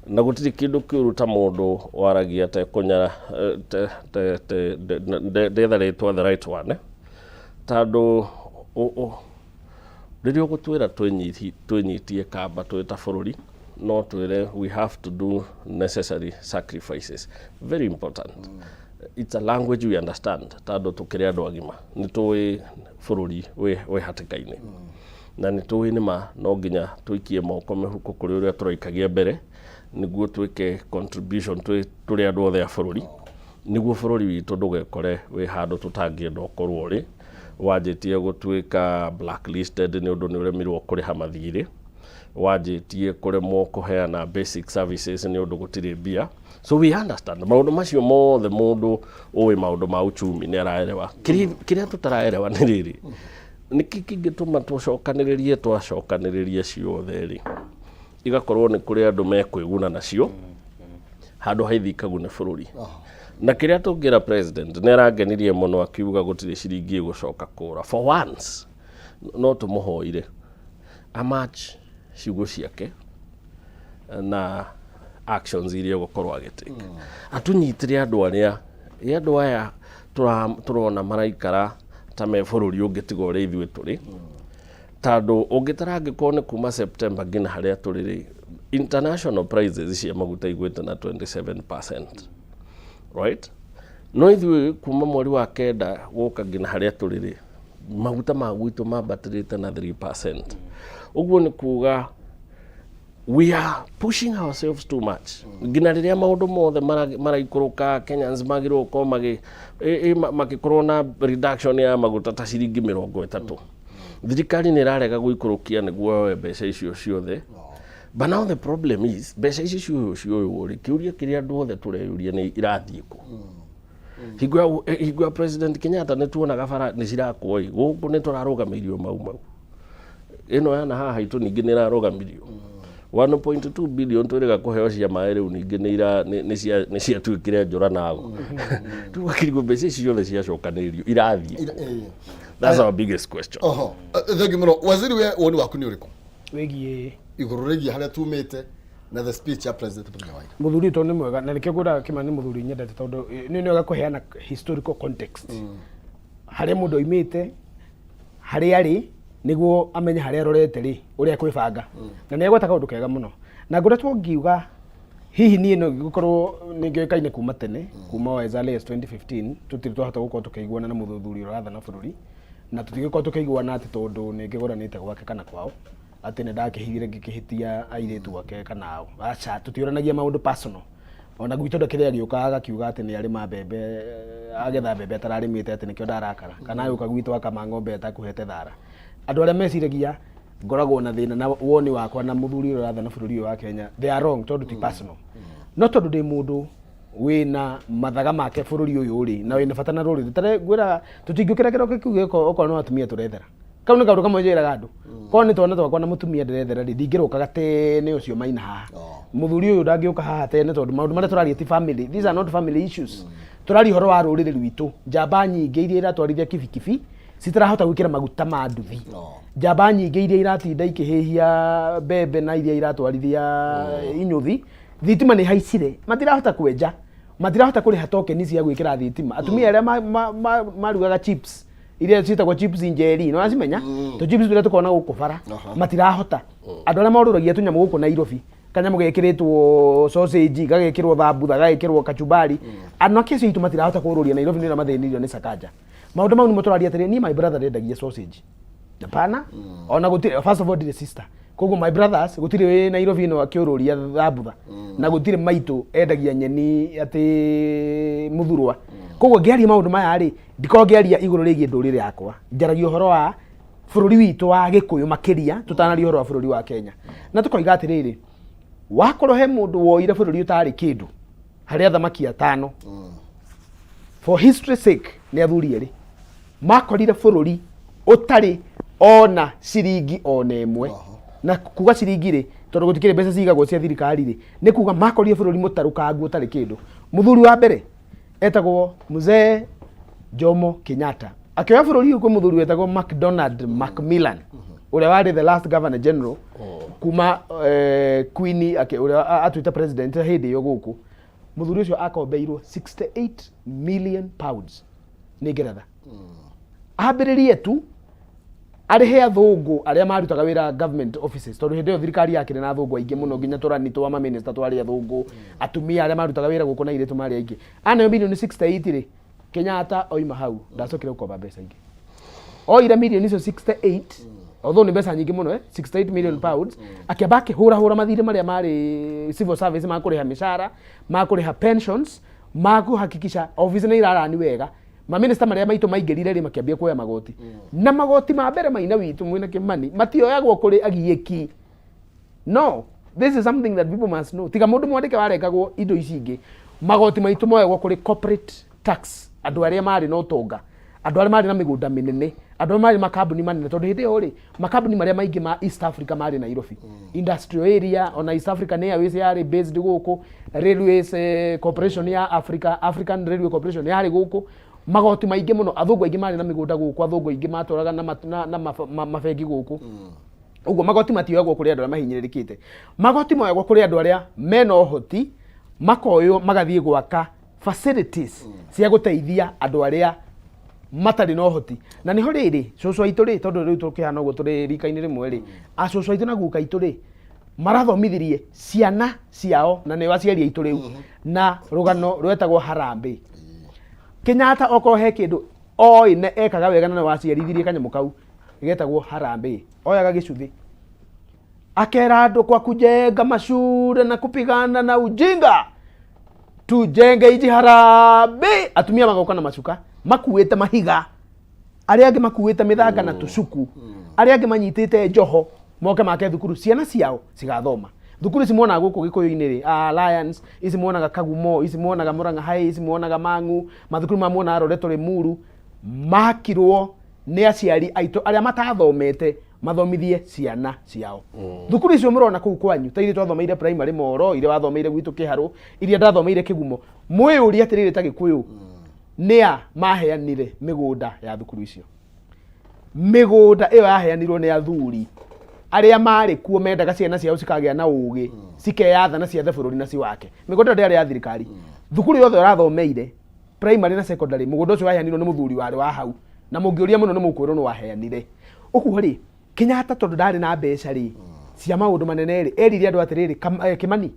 [SPEAKER 3] Na gũtirĩ kĩndũ kĩũru ta mũndũ waragia tekũnyara ndetha rĩtwa, the right one, eh? Tondũ rĩrĩa ũgũtwĩra twĩnyitie kamba twĩ ta bũrũri, no twĩre we have to do necessary sacrifices, very important. It's a language we understand, tondũ tũkĩrĩ andũ agima, nĩ tũĩ bũrũri wĩ hatĩka-inĩ, na nĩ tũĩ nĩma no nginya tũikie moko mĩhuko kũrĩ ũrĩa tũraikagia mbere nĩguo twĩke contribution tũrĩ andũ othe a bũrũri, nĩguo bũrũri witũ ndũgekore wĩ handũ tũtangĩenda ũkorwo ũrĩ wanjĩtie gũtuĩka blacklisted nĩ ũndũ nĩ ũremirwo kũrĩha mathirĩ, wanjĩtie kũremwo kũheana basic services nĩ ũndũ gũtirĩ mbia. So we understand maũndũ macio mothe. Mũndũ ũĩ maũndũ ma uchumi nĩ araerewa. Kĩrĩa tũtaraerewa nĩ rĩrĩ, nĩkĩ kĩngĩtũma tũcokanĩrĩrie, twacokanĩrĩria ciothe rĩ, igakorwo nĩ kũrĩ andũ mekwĩguna nacio handũ ha ithi ikagune bũrũri? Na kĩrĩa tũngĩra president, nĩ arangenirie mũno akiuga gũtirĩ ciringi ĩgũcoka kũra. For once no tũmũhoire amatch ciugo ciake na actions iria egũkorwo agĩtake, atũnyitĩre andũ arĩa ĩ andũ aya tũrona maraikara ta me bũrũri ũngĩ tiga ũrĩa ithuĩ tũrĩ. Tondũ ũngĩtara, angĩkorwo nĩ kuma September nginya harĩa tũrĩ rĩ, international prices cia maguta igwĩte na 27%, right? No ithuĩ kuma mweri wa 9 gũka nginya harĩa tũrĩ rĩ, maguta ma gwitũ mambatĩrĩte na 3%. Ũguo nĩ kuga we are pushing ourselves too much. Nginya rĩrĩa maũndũ mothe maraikũrũka, Kenyans magĩrĩirwo gũkorwo magĩkorwo na reduction ya maguta ta ciringi 30. Thirikari nĩ ĩrarega gũikũrũkia nĩguo yoe mbeca icio ciothe. But now the problem is, mbeca ici cioywo cioywo rĩ, kĩũria kĩrĩa andũ othe tũreyũria nĩ irathiĩ kũ? Hingo ya President Kenyatta nĩ tuonaga bara nĩ cirakwo ĩ, gũkũ nĩ tũrarũgamĩirio mau mau ĩno yana haha haitũ ningĩ nĩ ĩrarũgamirio. 1.2 billion twĩrĩga kũheo cia maĩ, rĩu ningĩ nĩ ciatuĩkire njũra nago. Rĩu akĩrigwo mbeca ici ciothe ciacokanĩrĩrio irathiĩ kũ? That's our biggest question.
[SPEAKER 2] Oho. Thengi mũno, waziri. We woni waku nĩ ũrĩkũ
[SPEAKER 4] wĩgiĩ
[SPEAKER 2] igũrũ rĩgiĩ harĩa tumĩte na the speech ya President mũthenya wa ira?
[SPEAKER 4] Mũthuri tondũ nĩ mwega, na nĩkĩo ngwĩraga Kĩmani nĩ mũthuri nyendete, tondũ nĩ wega kũheana historical context harĩa mũndũ oimĩte, harĩa arĩ, nĩguo amenye harĩa arorete rĩ, ũrĩa kwĩbanga. Na nĩ agweta kaũndũ kega mũno, na ngoretwo ngiuga hihi niĩ no gũkorwo nĩ ngĩũĩkaine kuma tene, kuma o as early as 2015 tũtirĩ twahota gũkorwo tũkĩiguana na mũthuri ũrathana bũrũri, na tũtigĩkorwo tũkĩiguana atĩ tondũ nĩ ngĩgũranĩte gwake kana kwao, atĩ nĩ ndakĩhithire ngĩkĩhĩtia airĩtu ake kana ao. Aca, tũtiũranagia maũndũ personal. Ona gwitũ ndakĩrĩ agĩũka agakiuga atĩ nĩ arĩma mbembe, agetha mbembe atararĩmĩte, atĩ nĩkĩo ndarakara, kana agĩũka gwitũ akama ng'ombe atakũhete thara. Andũ arĩa meciragia ngoragwo na thĩna na woni wakwa na mũthuri ũrĩa ũrathana bũrũri ũyũ wa Kenya, they are wrong, tondũ ti personal. No tondũ ndĩ mũndũ wĩna mathaga make bũrũri ũyũ rĩ, na wĩna bata na rũrĩrĩ tare, ngwĩra tũtingĩũkĩra kĩroko kĩu gĩko okorwo no atumia tũrethera. Kau nĩ kaũndũ kamwe njĩraga andũ. Korwo nĩ twana twakwa na mũtumia ndĩrethera rĩ, ndingĩrũkaga tene ũcio maina haha. Mũthuri ũyũ ndangĩũka haha tene, tondũ maũndũ marĩa tũraria ti family, these are not family issues. Tũraria ũhoro wa rũrĩrĩ rwitũ. Njamba nyingĩ iria iratwarithia kibikibi citirahota gwĩkĩra maguta ma nduthi. Njamba nyingĩ iria iratinda ikĩhĩhia mbembe na iria iratwarithia inyũthi, thitima nĩ haicire, matirahota kwenja, matirahota kũrĩha tokeni cia gwĩkĩra thitima. Atumia arĩa marugaga chips Iria ciĩtagwo chips njeri, nĩ wacimenya? Tũ chips tũrĩa tũkoragwo na gũkũ bara matirahota. Andũ arĩa morũragia tũnyamũ gũkũ Nairobi, kanyamũ gekĩrĩtwo sausage, gagekĩrwo thambutha, gagekĩrwo kachumbari, anake acio aitũ matirahota kũrũria Nairobi nĩ ũrĩa mathĩnirio nĩ Sakaja. Maũndũ mau nĩmo tũraria atĩrĩ, niĩ my brother ndendagia sausage. Hapana. Ona gũtirĩ, first of all, ndirĩ sister. Koguo my brothers gũtirĩ wĩ Nairobi ĩno akĩũrũria thambutha. Na gũtirĩ maitũ endagia nyeni atĩ mũthurwa. Koguo ngĩaria maũndũ maya rĩ, ndikoragwo ngĩaria igũrũ rĩgiĩ ndũrĩrĩ yakwa. Njaragia ũhoro wa bũrũri witũ wa Gĩkũyũ makĩria tũtanaria ũhoro wa bũrũri wa Kenya. Na tũkoiga atĩrĩrĩ, wakorwo he mũndũ woire bũrũri ũtarĩ kĩndũ harĩ athamaki atano, for history sake, nĩ athuri erĩ makorire bũrũri ũtarĩ ona ciringi ona ĩmwe. Na kuga ciringi rĩ, tondũ gũtikĩrĩ mbeca cigagwo cia thirikari rĩ, nĩ kuga makorire bũrũri mũtarũkangu ũtarĩ kĩndũ. Mũthuri wa mbere etagwo Mzee Jomo Kenyatta, akĩoya bũrũri ũyũ kwĩ mũthuri wetagwo MacDonald Macmillan, ũrĩa warĩ the last governor general kuma Queen ũrĩa atuĩte president hĩndĩ ĩyo gũkũ. Mũthuri ũcio akombeirwo £68 million nĩ Ngeretha ambĩrĩrie tu arĩhe athũngũ arĩa marutaga wĩra government offices, tondũ hĩndĩ ĩyo thirikari yakĩrĩ na athũngũ aingĩ mũno, nginya tũrani twa maminista twarĩ athũngũ, atumia arĩa marutaga wĩra gũkũ na airĩtu marĩ aingĩ. Aneo milioni 68 rĩ, Kenyatta oima hau ndacokire gũkomba mbeca ingĩ. Oire milioni icio 68, although nĩ mbeca nyingĩ mũno, £68 million, akĩamba akĩhũrahũra mathirĩ marĩa marĩ civil service, ma kũrĩha mĩcara, ma kũrĩha pensions, ma kũhakikisha office nĩ irarani wega. Maminista marĩa maitũ maingĩrire rĩ, makĩambia kuoya magoti, na magoti ma mbere maina witũ mwĩna Kĩmani matioyagwo kũrĩ agiĩki. No this is something that people must know. Tiga mũndũ mwandĩke warengagwo indo ici ingĩ, magoti maitũ moyagwo kũrĩ corporate tax, andũ arĩa marĩ na ũtonga, andũ arĩa marĩ na mĩgũnda mĩnene, andũ arĩa marĩ makambuni manene, tondũ hĩndĩ ĩyo rĩ, makambuni marĩa maingĩ ma East Africa marĩ Nairobi industrial area. Ona East African Airways yarĩ based gũkũ, Railways Corporation ya Africa, African Railway Corporation yarĩ gũkũ. Magoti maingĩ mũno, athũngũ aingĩ marĩ na mĩgũnda gũkũ, athũngũ aingĩ matũraga na mabengi gũkũ. Ũguo magoti matioyagwo kũrĩ andũ arĩa mahinyĩrĩrĩkĩte, magoti moyagwo kũrĩ andũ arĩa mena ũhoti, makoywo magathiĩ gwaka facilities cia gũteithia andũ arĩa matarĩ na ũhoti. Na nĩho rĩrĩ, cũcũ aitũ rĩ, tondũ rĩu tũkĩhana ũguo tũrĩ rika-inĩ rĩmwe rĩ, acũcũ aitũ na guka aitũ rĩ, marathomithirie ciana ciao na nĩo aciari aitũ rĩu na rũgano rwetagwo harambĩ. Kenyatta okorwo he kĩndũ oĩ na ekaga wega na nĩ waciarithirie kanyamũ kau getagwo harambĩ, oyaga gĩcuthĩ akera andũ, kwa kujenga mashure na kupigana na ujinga, tujenge iji harambĩ. Atumia magoka na macuka makuĩte mahiga, arĩa angĩ makuĩte mĩthanga na tũcuku, arĩa angĩ manyitĩte njoho, moke make thukuru ciana ciao cigathoma. Thukuru ici muonaga gũkũ Gĩkũyũ-inĩ rĩ, Alliance ici muonaga, Kagumo ici muonaga, Murang'a High ici muonaga, Mang'u, mathukuru ma muonaga Loreto Limuru, makirwo nĩ aciari aitũ arĩa matathomete mathomithie ciana ciao. Thukuru icio mũrona kũu kwanyu, ta iria twathomeire primary Moro, iria wathomeire gwitũ Kĩharũ, iria ndathomeire Kĩgumo, mwĩyũrie atĩrĩrĩ, ta Gĩkũyũ, nĩa maheanire mĩgũnda ya thukuru icio? Mĩgũnda ĩyo yaheanirwo nĩ athuri arĩa marĩ kuo mendaga ciana ciao cikagĩa na ũgĩ, cikeyatha na ciathe bũrũri na ciwake. Mĩgũnda ĩyo ndĩarĩ ya thirikari. Thukuru yothe ũrathomeire primary na secondary, mũgũnda ũcio waheanirwo nĩ mũthuri warĩ wa hau, na mũngĩũria mũno nĩ mũkwĩrwo nĩ waheanire. Ũguo rĩ, Kenyatta tondũ ndarĩ na mbeca rĩ cia maũndũ manene rĩ, erire andũ atĩrĩrĩ, Kimani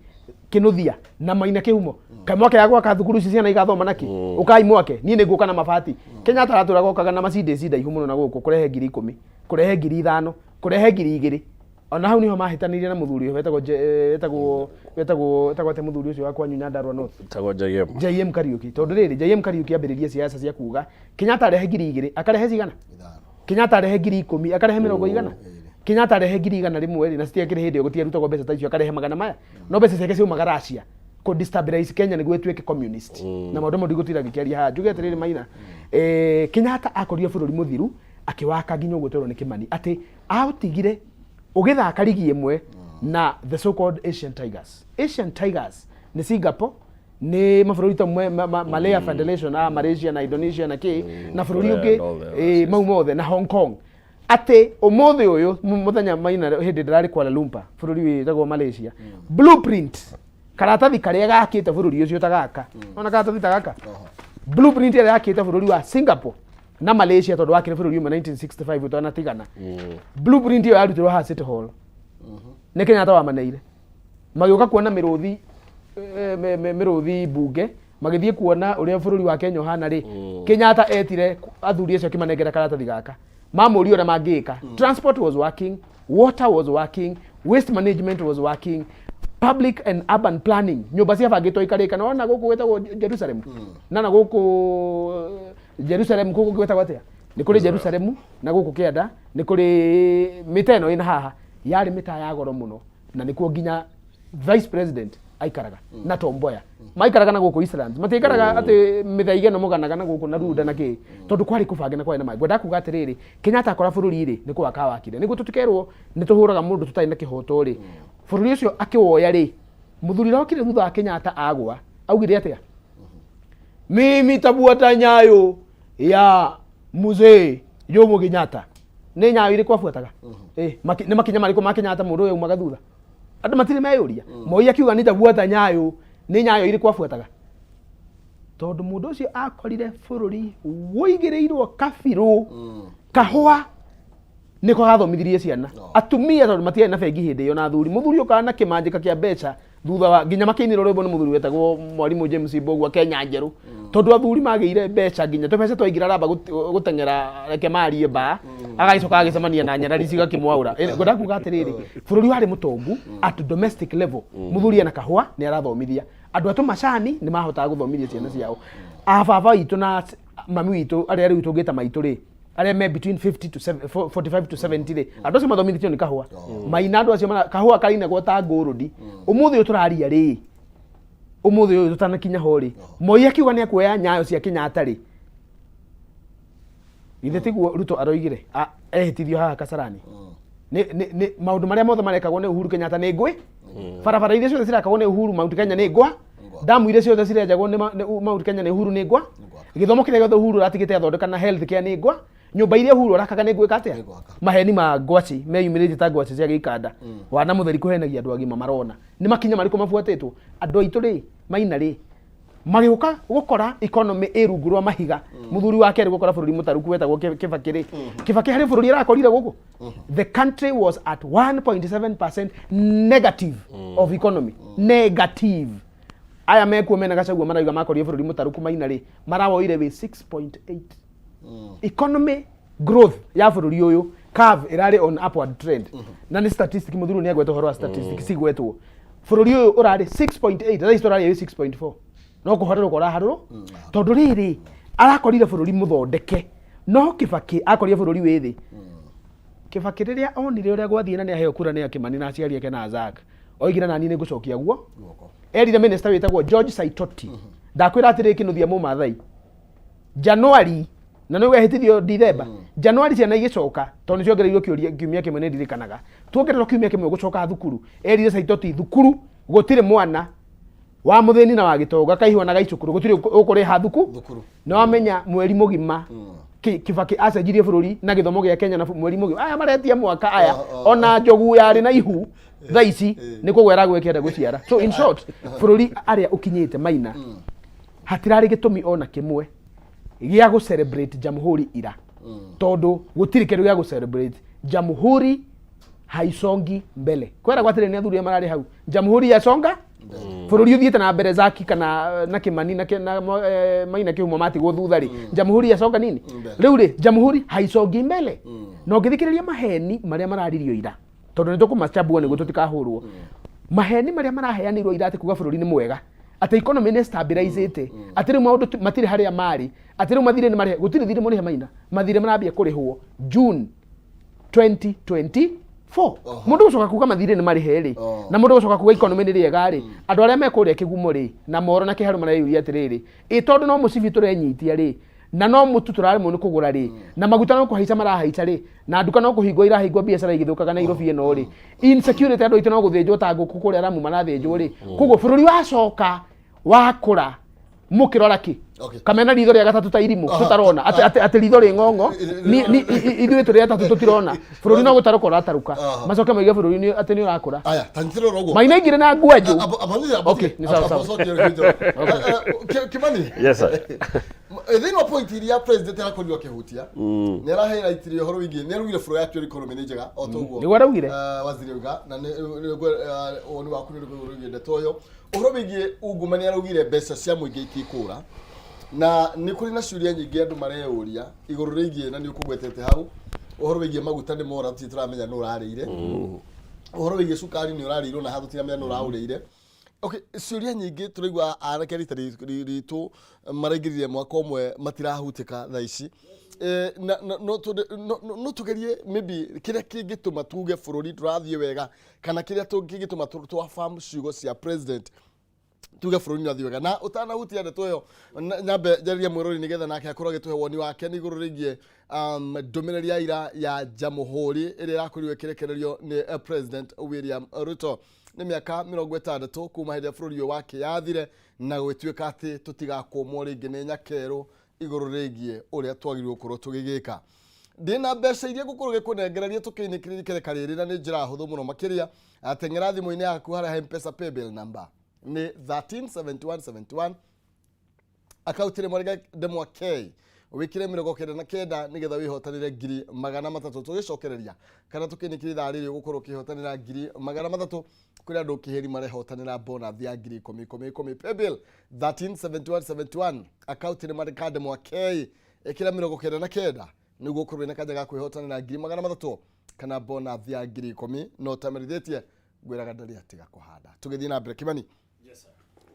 [SPEAKER 4] Kinuthia na Maina Kĩhumo, kaĩ mwake ya gwaka thukuru ici ciana igathoma naki? Ũkai mwake, niĩ nĩ ngũka na mabati. Kenyatta aratũraga okaga na macindĩci ndaihu mũno na gũkũ, kũrehe 10,000, kũrehe 5,000, kũrehe 2,000. Ona hau niho mahĩtanĩire na mũthuri ũyũ wetagwo wetagwo atĩa, mũthuri ũcio wa kwanyu Nyandarua North?
[SPEAKER 3] Tagwo JM.
[SPEAKER 4] JM Kariuki. Tondũ rĩrĩ, JM Kariuki ambĩrĩrie siasa cia kuga Kenyatta arehe 2,000, akarehe cigana? Kenyatta arehe 10,000, akarehe mĩrongo igana? Kenyatta arehe 100,000 rĩ, na citiakĩrĩ hĩndĩ ĩyo, gũtiarutagwo mbeca ta icio, akarehe magana maya, no mbeca ciake ciaumaga Russia kũ destabilize Kenya nĩguo ĩtuĩke communist. Na maũndũ mau ndigũtinda ngĩkĩaria haha. Njuge atĩrĩrĩ Maina, Kenyatta akorire bũrũri mũthiru, akĩwaka nginya ũguo twerwo nĩ Kimani atĩ aũtigire ũgĩthaka rigi ĩmwe na the so called Asian Tigers. Asian Tigers nĩ Singapore, nĩ mabũrũri ta Malaya Federation, Malaysia na Indonesia na kĩ na bũrũri
[SPEAKER 3] Korea
[SPEAKER 4] ũngĩ
[SPEAKER 3] and all the
[SPEAKER 4] mau mothe na Hong Kong. Atĩ ũmũthĩ ũyũ, mũthenya Maina, hĩndĩ ndĩrarĩ Kuala Lumpur, bũrũri wĩtagwo Malaysia, blueprint, karatathi karĩa gakĩte bũrũri ũcio ta gaka, ona karatathi ta gaka, blueprint ĩrĩa yakĩte bũrũri wa Singapore. Na Malaysia, tondũ wakĩrĩ bũrũri ũmwe 1965 ũtanatigana. Blueprint ĩyo yarutirwo haha City Hall nĩ Kenyatta wamaneire, magĩũka kuona mĩrũthi, mĩrũthi mbunge, magĩthiĩ kuona ũrĩa bũrũri wa Kenya ũhana rĩ. Kenyatta etire athuri acio, akĩmanengera karatathi gaka, mamũria ũrĩa mangĩka. Transport was working, water was working, waste management was working, public and urban planning, nyũmba ciabangĩtwo ikarĩka. Na wona gũkũ gwĩtagwo Jerusalem, na gũkũ Jerusalem gũkũ gwĩtagwo atĩa? Nĩ kũrĩ Jerusalem na gũkũ kĩanda nĩ kũrĩ mĩta ĩno ĩna haha yarĩ mĩta ya goro mũno, na nĩkuo nginya vice president aikaraga na Tomboya maikaraga na gũkũ Eastlands, matiikaraga atĩ mĩthaiga ĩno mũganaga na gũkũ na runda na kĩ, tondũ kwarĩ kũbange na kwarĩ na maĩ. Ngwenda kuga atĩrĩrĩ, Kenyatta akora bũrũri rĩ nĩ kũwaka wakire, nĩguo tũtikerwo nĩ tũhũraga mũndũ tũtarĩ na kĩhoto rĩ. Bũrũri ũcio akĩwoya rĩ, mũthuri ũrĩa okire thutha wa Kenyatta agwa augire atĩa? "Mimi tabuata nyayo ya mzee Jomo Kenyatta." Nĩ nyayo irĩkũ abuataga? Nĩ makinya marĩkũ ma Kenyatta mũndũ ũyũ aumaga thutha? Andũ matirĩ meyũria. Moi akiuga "nitabuata nyayo", nĩ nyayo irĩkũ abuataga? Tondũ mũndũ ũcio akorire bũrũri wũigĩrĩirwo kabirũ kahũa nĩko gathomithirie ciana, atumia, tondũ matiarĩ na bengi hĩndĩ ĩyo, na athuri. Mũthuri ũkaga na kĩmanjĩka kĩa mbeca thutha wa nginya makĩinĩrwo rwĩmbo nĩ mũthuri wetagwo mwarimũ James Mbũgua, Kenya Njerũ, tondũ athuri magĩire mbeca nginya tũbeca twaingĩra ramba gũteng'era reke marie mba, agagĩcoka agĩcemania na nyarari cigakĩmwaũra. Ngwenda kuga atĩrĩrĩ, bũrũri warĩ mũtongu at domestic level. Mũthuri ena kahũa nĩ arathomithia andũ a tũmacani, nĩ mahotaga gũthomithia ciana ciao. Ababa witũ na mami witũ, arĩa rĩu tũngĩta maitũ rĩ, arĩa me between 50 to 7, 45 to 70 rĩ, andũ acio mathomithĩtio nĩ kahũa maina. Andũ acio kahũa kainagwo ta ngũrũndi. Ũmũthĩ ũyũ tũraria rĩ, ũmũthĩ ũyũ tũtanakinya ho rĩ, Moi akiuga nĩ akuoya nyayo cia Kenyatta rĩ, githĩ tiguo Ruto aroigire ehĩtithio haha Kasarani? Nĩ maũndũ marĩa mothe marekagwo nĩ Uhuru Kenyatta nĩ ngũĩ, barabara iria ciothe cirakagwo nĩ Uhuru Mount Kenya nĩ ngwa, ndamu iria ciothe cirenjagwo nĩ Mount Kenya nĩ Uhuru nĩ ngwa, gĩthomo kĩrĩa gĩothe Uhuru aratigĩte athondeka na health care nĩ ngwa, nyũmba iria Uhuru arakaga nĩ ngwĩka atĩa?
[SPEAKER 2] Nĩ gwaka.
[SPEAKER 4] Maheni ma ngwaci meyumĩrĩtie ta ngwaci cia gĩikanda wana mũtheri kũhenagia andũ agima marona. Nĩ makinya marĩkũ mabuatĩtwo? Andũ aitũ rĩ, maina rĩ, magĩũka gũkora economy ĩ rungu rwa mahiga. Mũthuri wa kerĩ gũkora bũrũri mũtaruku wetagwo Kibaki rĩ, Kibaki harĩ bũrũri arakorire gũkũ, the country was at 1.7% negative of economy, negative. Aya mekuo mena Gachagua marauga makorire bũrũri mũtaruku. Maina rĩ, marawoire wĩ 6.8 economy growth ya bũrũri ũyũ, curve ĩrarĩ on upward trend, na nĩ statistic, mũthuri nĩ agweta ũhoro wa statistic cigwetwo. Bũrũri ũyũ ũrarĩ 6.8, thaa ici tũrarĩ wĩ 6.4, no kũharũrũka ũraharũrũ, tondũ rĩrĩ arakorire bũrũri mũthondeke, no Kibaki akorire bũrũri wĩ thĩ. Kibaki rĩrĩa onire ũrĩa gwathiĩ na nĩ aheo kura nĩ Akĩmani na aciari ake na Azak, oigire, "Nani nĩ ngũcokia guo."
[SPEAKER 2] Guoko.
[SPEAKER 4] Erire minister wĩtagwo George Saitoti, ndakwĩra atĩrĩ, kĩnuthia mũmathai Januari na nĩ wehĩtithio Dithemba, Januari ciana igĩcoka, tondũ nĩ ciongereirwo kĩũria kiumia kĩmwe, nĩ ndirikanaga tuongererwo kiumia kĩmwe gũcoka thukuru. Erire Saitoti, "Thukuru gũtirĩ mwana wa mũthĩni na wa gĩtonga, kaihũa na gaicukuru, gũtirĩ ũkũrĩha thuku."
[SPEAKER 2] Thukuru.
[SPEAKER 4] Nĩ wamenya mweri mũgima Kibaki acenjirie bũrũri na gĩthomo gĩa Kenya na mweri mũgima. Aya maretia mwaka aya. Ona njogu yarĩ na ihu thaa ici nĩ kũgwera gwĩkĩenda gũciara. So in short, bũrũri arĩa ũkinyĩte maina, hatirarĩ gĩtũmi ona kĩmwe gĩa gũ celebrate jamhuri ira, tondũ gũtirĩ kĩndũ gĩa gũ celebrate. Jamhuri haisongi mbele. Kweragwo atĩrĩ nĩ athuri arĩa mararĩ hau, jamhuri yasonga, bũrũri ũthiĩte na mbere. Zaki kana na Kimani na Maina Kĩhumo matigwo thutha rĩ, jamhuri yasonga nini?
[SPEAKER 2] Mbele.
[SPEAKER 4] Rĩu rĩ, jamhuri haisongi mbele. Na ũngĩthikĩrĩria maheni marĩa mararirio ira, tondũ nĩ tũkũmacambua nĩguo tũtikahũrwo, maheni marĩa maraheanirwo ira atĩ kuga bũrũri nĩ mwega, atĩ economy nĩ stabilizĩte, atĩ rĩu maũndũ matirĩ harĩa marĩ, atĩ rĩu mathirĩ nĩ marĩhe, gũtirĩ thirĩ mũrĩhe. Maina, mathirĩ marambia kũrĩhwo June 2024. Mũndũ gũcoka kuga mathirĩ nĩ marĩhe rĩ, na mũndũ gũcoka kuga economy nĩ rĩega rĩ, andũ arĩa me kũrĩa kĩgumo rĩ na moro na kĩharũ mareyũria atĩrĩrĩ, ĩ tondũ no mũcibi tũrenyitia rĩ, na no mũtu tũraremwo nĩ kũgũra rĩ, na maguta no kũhaica marahaica rĩ, na nduka no kũhingwo irahingwo, biacara igĩthũkaga Nairobi ĩno rĩ, insecurity, andũ aitũ no gũthĩnjwo ta ngũkũ kũrĩa Ramu marathĩnjwo rĩ, koguo bũrũri wacoka wakũra mũkĩrora kĩ? Kamena ritho rĩa gatatũ ta irimũ tũtarona atĩ atĩ atĩ ritho rĩ ng'ong'o ithuĩ tũrĩ atatũ tũtirona bũrũri no gũtarũka ũratarũka macoke moige bũrũri atĩ nĩ ũrakũra.
[SPEAKER 2] Aya, tanyitĩrĩra ũguo.
[SPEAKER 4] Maina ingĩrĩ na ngwanjũ. Okay, nĩ sawa sawa.
[SPEAKER 2] Kimani.
[SPEAKER 3] Yes, sir.
[SPEAKER 2] Thĩinĩ wa point iria president arakorirwo akĩhutia, nĩ arahighlightire ũhoro wĩgiĩ, nĩ araugire bũrũri actual economy nĩ njega o ta ũguo
[SPEAKER 4] Nĩguo araugire.
[SPEAKER 2] Waziri auga, na woni waku nĩ ũrĩkũ igũrũ rĩgiĩ ndeto ĩyo? Ũhoro wĩgiĩ ungumania, araugire mbeca cia mũingĩ itikũra, na nĩ kũrĩ na ciũria nyingĩ andũ mareyũria igũrũ rĩgiĩ, na nĩ ũkũgwetete hau ũhoro wĩgiĩ maguta nĩ mora, tũtirĩ tũramenya nũ ũrarĩire. Ũhoro wĩgiĩ cukari nĩ ũrarĩirwo na haha tũtiramenya nũ ũraũrĩire. Okay, ciũria nyingĩ tũraigua anake rita ritũ maraingĩrire mwaka ũmwe matirahutĩka thaa ici. Na no tũgerie maybe kĩrĩa kĩngĩtũma tuge bũrũri ndũrathiĩ wega, kana kĩrĩa kĩngĩtũma tũ ciugo cia president tuge bũrũri nĩ ũrathiĩ wega. Na ũtanahutia ndeto ĩyo, nyambe njarĩrie mwĩrori nĩgetha nake akorwo agĩtũhe woni wake nĩ igũrũ rĩgiĩ ndũmĩrĩri ya ira ya Jamhuri ĩrĩa ĩrakorirwo ĩkĩrekererio nĩ President William Ruto. Nĩ mĩaka 60 kuma hĩndĩ ĩrĩa bũrũri ũyũ wakĩyathire na gũgĩtuĩka atĩ tũtigakũmwo rĩngĩ nĩ nyakerũ igũrũ rĩgiĩ ũrĩa twagĩrĩirwo gũkorwo tũgĩgĩka. Ndĩna mbeca iria ngũkorwo gĩkũnengereria tũkĩinĩkĩrĩria ikereka rĩrĩ, na nĩ njĩra hũthũ mũno makĩria. Ateng'era thimũ-inĩ yaku harĩa he Mpesa paybill number nĩ 137171, akaunti rĩmwe rĩga ndemwa K, wĩkĩre 99 nĩgetha wĩhotanĩre 300,000. Tũgĩcokereria kana tũkĩinĩkĩria ithaa rĩrĩ, ũgũkorwo ũkĩhotanĩra 300,000. Kũrĩ andũ kĩheri marehotanĩra bonus ya ngiri ikũmi ikũmi ikũmi. Paybill 137171, akaunti nĩ marĩka ndemwa K, ĩkĩra 99 nĩguo ũkorwo wĩna kanya ga kwĩhotanĩra 300,000 kana bonus ya 10,000. No ũtamerithĩtie ngwĩraga ndarĩ atiga kũhanda. Tũgĩthiĩ na mbere, Kimani,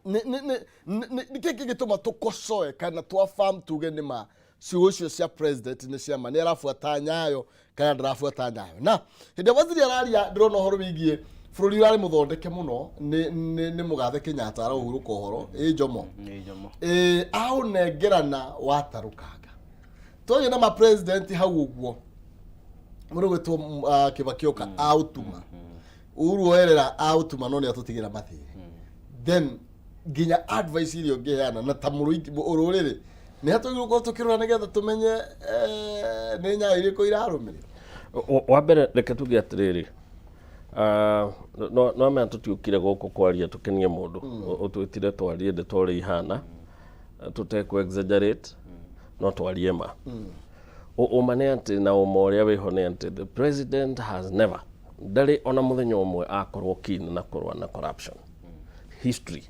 [SPEAKER 2] nĩ kĩ kĩngĩtũma tũkocoe kana twa tuge nĩ ma ciugo icio cia president nĩ ciama, nĩ arabuata nyayo kana ndarabuata nyayo? Na hĩndĩ ĩrĩa waziri araria, ndĩrona ũhoro wĩgiĩ bũrũri ũrarĩ mũthondeke mũno nĩ mũgathe Kenyatta arahurũka ũhoro ĩ Jomo.
[SPEAKER 4] Nĩ Jomo.
[SPEAKER 2] Ĩ aũnengerana watarũkanga twagĩa na ma president hau ũguo mũndũ gwĩtwo Kibaki oka aũtuma, Uhuru oerera aũtuma, no nĩ atũtigĩra mathĩrĩ. Then nginya advice iria ũngĩheana na ta rũrĩrĩ nĩ hatũgĩrĩirwo gũkorwo tũkĩrora nĩgetha tũmenye nĩ nyayo irĩkũ irarũmĩrĩra.
[SPEAKER 3] Wa mbere reke tuge atĩrĩrĩ, no menya tũtiũkire gũkũ kwaria tũkenie mũndũ. Ũtwĩtire twarie ndeto ũrĩa ihana, tũtekũ exaggerate, no twarie ma. Ũma nĩ atĩ na ũma ũrĩa wĩho nĩ atĩ the president has never, ndarĩ ona mũthenya ũmwe akorwo keen na kũrũa na corruption history,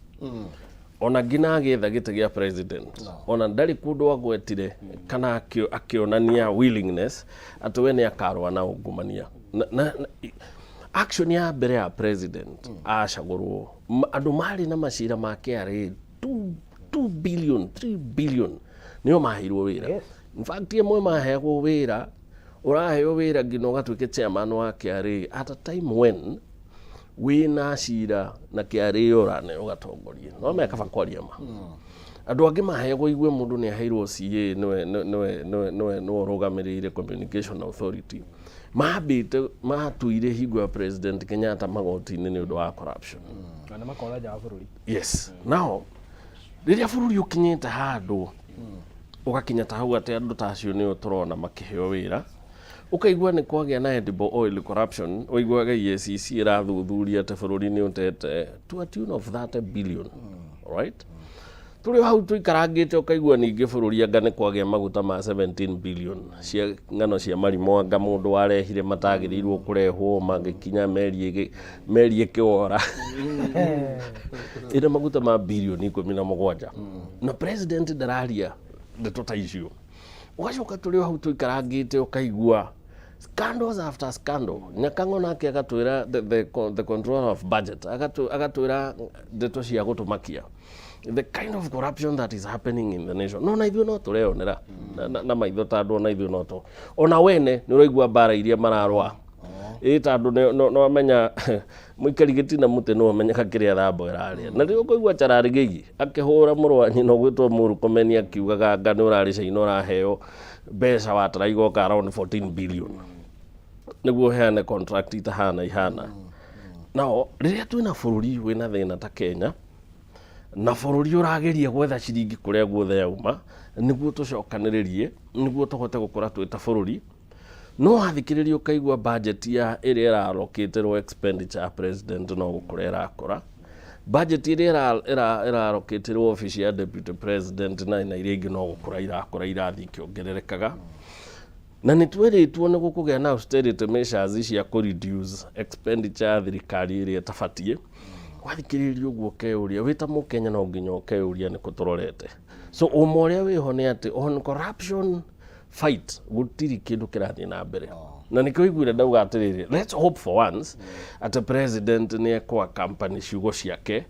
[SPEAKER 3] ona nginya agĩetha gĩtĩ gĩa president, ona ndarĩ kũndũ agwetire kana akĩonania willingness atĩ we nĩ akarũa na ungumania. Na action ya mbere ya president acagũrwo, andũ marĩ na macira ma KRA 2 billion, 3 billion nĩo maheirwo wĩra. In fact, amwe maheagwo wĩra, ũraheo wĩra nginya ũgatuĩke chairman wa KRA at a time when wĩna cira na KRA ũrane ũgatongorie. No me kaba kwaria ma andũ angĩ maheagwo, igue mũndũ nĩ aheirwo CA, nĩwe ũrũgamĩrĩire Communication Authority, mambĩte matuire hingo ya President Kenyatta magoti-inĩ nĩ ũndũ wa corruption.
[SPEAKER 4] Na makora nja wa bũrũri.
[SPEAKER 3] Yes. Now rĩrĩa bũrũri ũkinyĩte handũ ũgakinya ta hau atĩ andũ ta acio nĩo tũrona makĩheo wĩra, ũkaigua nĩ kwagĩa na edible oil corruption, ũiguaga EACC ĩrathuthuria atĩ bũrũri nĩ ũtete to a tune of 30 billion, right? Tũrĩ o hau tũikarangĩte, ũkaigua ningĩ bũrũri anga nĩ kwagĩa maguta ma 17 billion cia ng'ano cia marimũ, anga mũndũ warehire matagĩrĩirwo kũrehwo magĩkinya meri ĩkĩwora ĩna maguta ma birioni 17, na president ndararia ndeto ta icio. Ũgacoka tũrĩ o hau tũikarangĩte, ũkaigua scandals after scandal. Nyakang'o nake agatwĩra the controller of budget agatwĩra ndeto cia gũtũmakia, the kind of corruption that is happening in the nation. No na ithuĩ no tũreyonera na maitho, tondũ ona ithuĩ no tũ ona wene nĩ ũraigua mbara iria mararũa ĩ, tondũ nĩ wamenya mũikari gĩtina mũtĩ nĩ wamenyeka kĩrĩa thambo ĩrarĩa. Na rĩrĩa ũkũigua Cherargei akĩhũra mũrũ wa nyina ũgwĩtwo Murkomen akiugaga anga nĩ ũrarĩ China ũraheo mbeca watara igoka around 14 billion nĩguo ũheane contract itahana ihana. Nao rĩrĩa twĩna bũrũri wĩna thĩna ta Kenya, Na bũrũri ũrageria gwetha ciringi kũrĩa guothe yauma nĩguo tũcokanĩrĩrie nĩguo tũhote gũkũra twĩ ta bũrũri. No wathikĩrĩria ũkaigua budget ya ĩrĩa ĩralokĩtĩrwo expenditure ya president no gũkũra ĩrakũra. Budget ĩrĩa ĩralokĩtĩrwo office ya deputy president na iria ingĩ no gũkũra irakũra, irathiĩ ikĩongererekaga. Na nĩ twerĩtwo nĩ gũkũgĩa na austerity measures cia kũ reduce expenditure ya thirikari ĩrĩa ĩtabatiĩ. Wathikĩrĩria ũguo ũkeyũria, wĩ ta mũkenya no nginya ũkeyũria nĩkũ tũrorete. So ũma ũrĩa wĩho nĩ atĩ on corruption fight gũtirĩ kĩndũ kĩrathiĩ na mbere. Na nĩkĩo ũiguire ndauga atĩrĩrĩ, let's hope for once atĩ president nĩ ekũ accompany ciugo ciake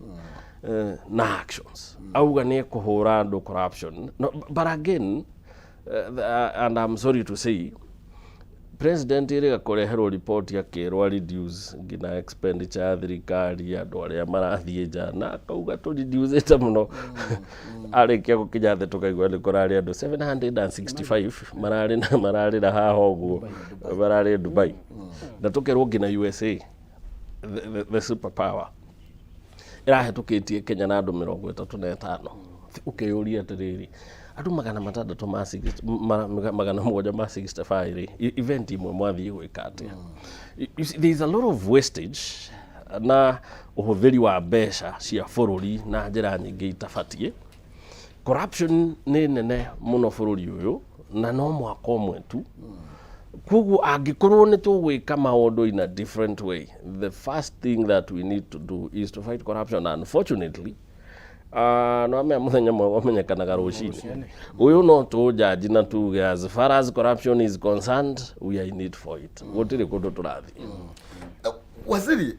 [SPEAKER 3] na actions. Auga nĩ ekũhũra andũ corruption. No, but again, and I'm sorry to say, president ĩrĩga kũreherwo report akĩrwo reduce nginya expenditure ya thirikari, andũ arĩa marathiĩ nja, na akauga tũ reduce mũno. Arĩkia gũkinya thĩ tũkaigua nĩ kũrarĩ andũ 765 mararĩ na mararĩra haha ũguo mararĩ Dubai, na tũkerwo nginya USA, the super power, ĩrahĩtũkĩtie Kenya na andũ 35. Ũkeyũria atĩrĩrĩ, andũ 600 ma 765 rĩ, event imwe mwathiĩ gwĩka atĩa? You see, there is a lot of wastage na ũhũthĩri wa mbeca cia bũrũri na njĩra nyingĩ itabatiĩ. Corruption nĩ nene mũno bũrũri ũyũ, na no mwaka ũmwe tu. Koguo angĩkorwo nĩ tũgwĩka maũndũ in a different way, the first thing that we need to do is to fight corruption. Unfortunately, no amenya mũthenya mwega ũmenyekanaga rũcinĩ. Ũyũ no tũnjanji na tuge as far as corruption is concerned, we are in it for it. Gũtirĩ kũndũ tũrathiĩ.
[SPEAKER 2] Waziri,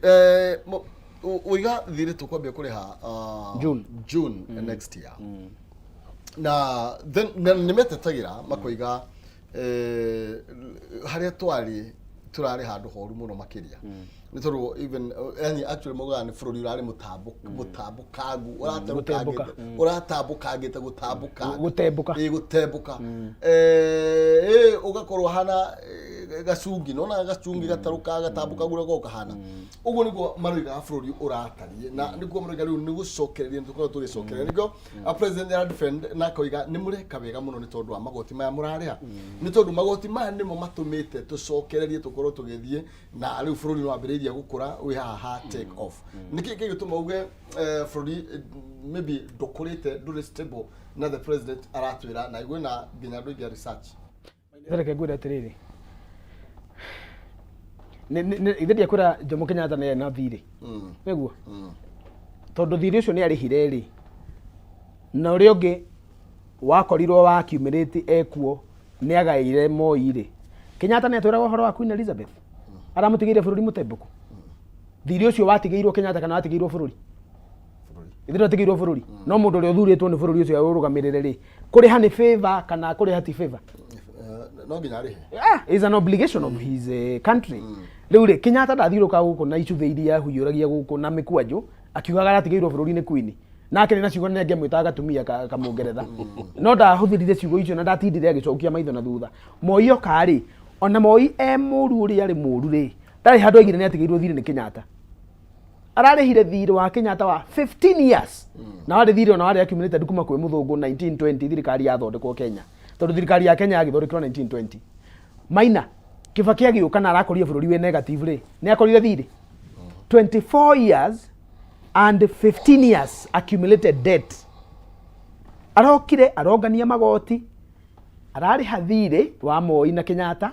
[SPEAKER 2] ũiga thirĩ tũkwambia kũrĩha
[SPEAKER 4] June.
[SPEAKER 2] June next year, na then na nĩ metetagĩra makoiga harĩa twarĩ tũrarĩ handũ horu mũno makĩria, nĩ tondũ even yani actually maugaga nĩ bũrũri ũrarĩ mũtambũkangu,
[SPEAKER 4] Gũtembũka.
[SPEAKER 2] ũratambũkangĩte gũtambũkanga.
[SPEAKER 4] Gũtembũka.
[SPEAKER 2] Ĩ, gũtembũka, ũgakorwo hana gacungi, nona gacungi gatarũka gatambũkagu ũrĩa kahana ũguo nĩguo maroiga bũrũri ũratariĩ, na nĩguo maroiga rĩu nĩ gũcokereria nĩ tũkorwo tũgĩcokereria. Nĩkĩo a president ara defend na akoiga nĩ mũreka wega mũno nĩ tondũ wa magoti maya mũrarĩha, nĩ tondũ magoti maya nĩmo matũmĩte tũcokererie tũkorwo tũgĩthiĩ, na rĩu bũrũri nĩ wambĩrĩirie gũkũra, wĩ haha ha take off. Nĩkĩ kĩgĩtũma uge bũrũri maybe ndũkũrĩte, ndũrĩ stable, na the president aratwĩra na gwĩna nginya andũ aingĩ a research?
[SPEAKER 4] Reke ngwĩre atĩrĩrĩ, ithe ndiakwĩra Jomo Kenyatta nĩ na thirĩ, nĩguo tondũ thirĩ ũcio nĩ arĩhire rĩ, na ũrĩa ũngĩ wakorirwo wakiumĩrĩte ekuo nĩ agaĩire Moi rĩ. Kenyatta nĩ atwĩraga ũhoro wa Queen Elizabeth aramũtigĩire bũrũri mũtembũku. Thirĩ ũcio watigĩirwo Kenyatta kana watigĩirwo bũrũri? Ithe ndwatigĩirwo bũrũri, no mũndũ ũrĩa ũthurĩtwo nĩ bũrũri ũcio ũrũgamĩrĩre rĩ, kũrĩha nĩ favor kana kũrĩha ti favor?
[SPEAKER 2] No nginya arĩhe.
[SPEAKER 4] Is an obligation of his country. Rĩu rĩ, Kenyatta ndathiũrũka gũkũ na icuthĩ iria huiũragia gũkũ na mĩkwanjũ akiugaga aratigĩirwo bũrũri nĩ queen, nake nĩ na ciugo nĩ angĩamwĩtaga gatumia ka mũngeretha, no ndahũthĩrire ciugo icio na ndatindire agĩcokia maitho na thutha. Moi oka rĩ, ona Moi e mũru ũrĩa arĩ mũru rĩ, ndarĩ handũ aigire nĩ atigĩirwo thirĩ nĩ Kenyatta. Ararĩhire thirĩ wa Kenyatta wa 15 years, na warĩ thirĩ ona warĩ accumulated kuma kwĩ mũthũngũ 1920, thirikari yathondekwo Kenya, tondũ thirikari ya Kenya yagĩthondekirwo 1920. Maina Kibaki agĩũka na arakorire bũrũri wĩ negative rĩ, nĩ akorire thirĩ 24 years and 15 years accumulated debt. Arokire arongania magoti, ararĩha thirĩ wa Moi na Kenyatta,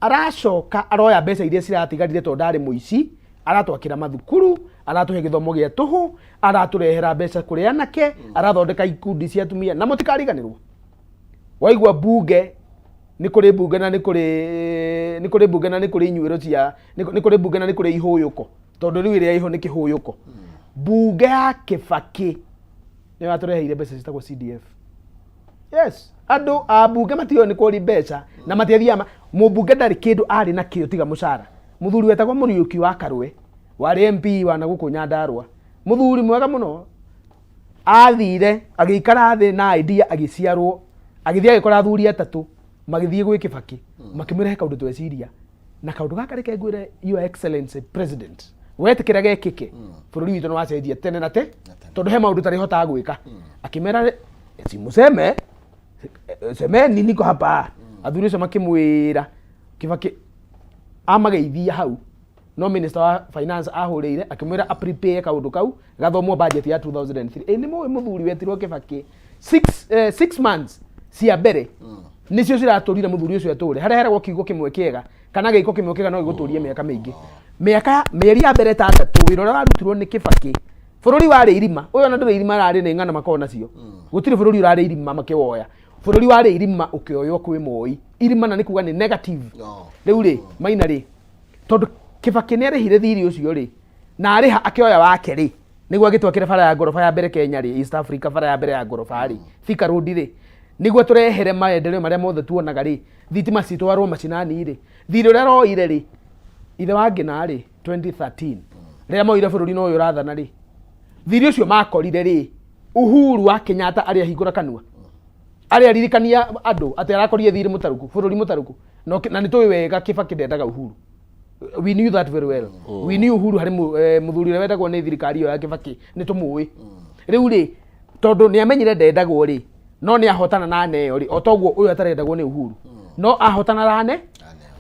[SPEAKER 4] aracoka aroya mbeca iria ciratigarire, tondũ ndarĩ mũici, aratwakĩra mathukuru, aratũhe gĩthomo gĩa tũhũ, aratũrehera mbeca kũrĩ anake, arathondeka ikundi cia atumia. Na mũtikariganĩrwo, waigua bunge, nĩ kũrĩ bunge na nĩ kũrĩ bunge na nĩ kũrĩ inyuĩro cia nĩ kũrĩ bunge na nĩ kũrĩ ihũyũko, tondũ rĩu ĩrĩa ĩho nĩ kĩhũyũko. Bunge ya Kĩbakĩ nĩyo yatũreheire mbeca ciĩtagwo CDF. Yes, andũ a bunge matioĩ nĩ kũri mbeca na matiathiaga mũmbunge ndarĩ kĩndũ arĩ nakĩo tiga mũcara. Mũthuri wetagwo Mũriũki wa Karwe warĩ MP wa na gũkũ Nyandarũa, mũthuri mwega mũno, athire agĩikara thĩ na idea agĩciarwo, agĩthiĩ agĩkora athuri atatũ magĩthiĩ gwĩ Kĩbakĩ, makĩmwĩra he kaũndũ tweciria, na kaũndũ gaka reke ngwĩre, Your Excellency President, wetĩkĩra gekĩke, bũrũri witũ nĩ wacenjia tene na te.
[SPEAKER 2] Na tene.
[SPEAKER 4] Tondũ he maũndũ tarĩhotaga gwĩka. Akĩmera, "Simuseme, semeni niko hapa." Athuri acio makĩmwĩra Kibaki amageithia hau, no minister wa finance ahũrĩire akĩmwĩra a prepare kaũndũ kau gathomwo budget ya 2003. Ĩ nĩ mũĩ mũthuri wetirwo Kibaki 6 months cia mbere nĩcio ciratũrire mũthuri ũcio atũre harĩa heragwo kiugo kĩmwe kĩega kana gĩko kĩmwe kĩega no gĩgũtũrie mĩaka mĩingĩ, mĩaka mĩeri ya mbere 6 wĩra ũrĩa warutirwo nĩ Kibaki. Bũrũri warĩ irima ũyũ, ona ndũrĩ irima rarĩ nĩ ng'ano makoragwo nacio. Gũtirĩ bũrũri ũrarĩ irima makĩwoya. Bũrũri warĩ irima ũkĩoywo kwĩ Moi irima, na nĩ kuga nĩ negative. Rĩu rĩ, Maina rĩ, tondũ Kibaki nĩ arĩhire thirĩ ũcio rĩ, na arĩha akĩoya wake rĩ, nĩguo agĩtwakĩre bara ya ngoroba ya mbere Kenya rĩ, East Africa, bara ya mbere ya ngoroba rĩ, Thika Road rĩ, nĩguo tũrehere maendeleo marĩa mothe tuonaga rĩ, thitima citwarwo macinani rĩ, thirĩ ũrĩa aroire rĩ, ithe wa Ngina rĩ, 2013 rĩrĩa moire bũrũri na ũyũ ũrathana rĩ, thirĩ ũcio makorire rĩ, Uhuru wa Kenyatta arĩa ahingũra kanua arĩa aririkania andũ atĩ arakorire thirĩ mũtarũku, bũrũri mũtarũku, na nĩ tũĩ wega Kibaki ndendaga Uhuru. We knew that very well. We knew Uhuru harĩ mũthuri ũrĩa wendagwo nĩ thirikari ĩyo ya Kibaki, nĩ tũmũĩ. Rĩu rĩ, tondũ nĩ amenyire ndendagwo rĩ, no nĩ ahotana na aneo rĩ, o toguo ũyũ atarendagwo nĩ Uhuru no ahotana na ane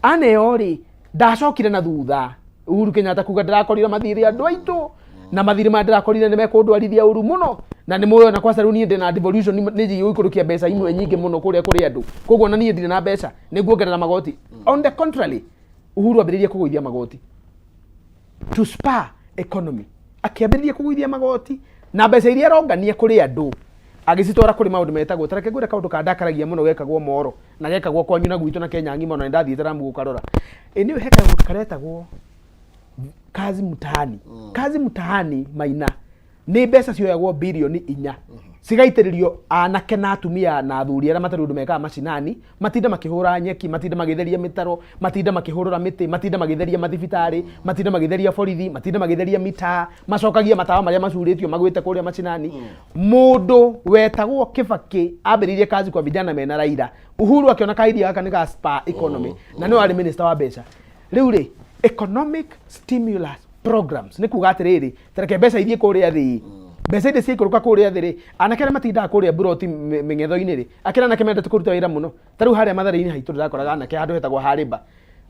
[SPEAKER 4] aneo rĩ, ndacokire na thutha Uhuru Kenyatta kuga ndĩrakorire mathirĩ andũ aitũ na mathirĩ maya ndĩrakorire nĩ mekũndwarithia ũru mũno, na nĩ mũĩ ona kwa rĩu niĩ ndĩna devolution, nĩ njiĩ gũikũrũkia mbeca imwe nyingĩ mũno kũrĩa kũrĩ andũ, koguo ona niĩ ndirĩ na mbeca nĩ nguongerera magoti. On the contrary, Uhuru ambĩrĩirie kũgũithia magoti to spur economy, akĩambĩrĩria kũgũithia magoti na mbeca iria arongania kũrĩ andũ agĩcitwara kũrĩ maũndũ metagwo, tareke ngwĩre kaũndũ kandakaragia mũno gekagwo Moro na gekagwo kwanyu na gwitũ na Kenya ng'ima, ona nĩndathiĩte Ramu gũkarora. Ĩ nĩwe he kaũndũ karetagwo Kazi Mtaani. Kazi Mtaani, Maina, nĩ mbeca cioyagwo 4 birioni cigaitĩrĩrio anake na atumia na athuri arĩa matarĩ ũndũ mekaga macinani, matinda makĩhũra nyeki, matinda magĩtheria mĩtaro, matinda makĩhũrũra mĩtĩ, matinda magĩtheria mathibitarĩ, matinda magĩtheria borithi, matinda magĩtheria mitaa, macokagia matawa marĩa macurĩtio magwĩte kũrĩa macinani. Mũndũ wetagwo Kibaki ambĩrĩirie Kazi kwa Vijana mena Raila. Uhuru akĩona ka idea gaka nĩ ga spur economy, na nĩwe warĩ minister wa mbeca. Rĩu rĩ, economic stimulus programs nĩ kuga atĩrĩrĩ, tareke mbeca ithiĩ kũrĩa thĩ, mbeca iria ciaikũrũka kũrĩa thĩ rĩ, anake arĩa matindaga kũrĩa mburoti mĩng'etho-inĩ rĩ, akĩra anake mendete kũruta wĩra mũno. Ta rĩu harĩa Matharĩ-inĩ haitũ ndĩrakoraga anake handũ hetagwo Harĩmba,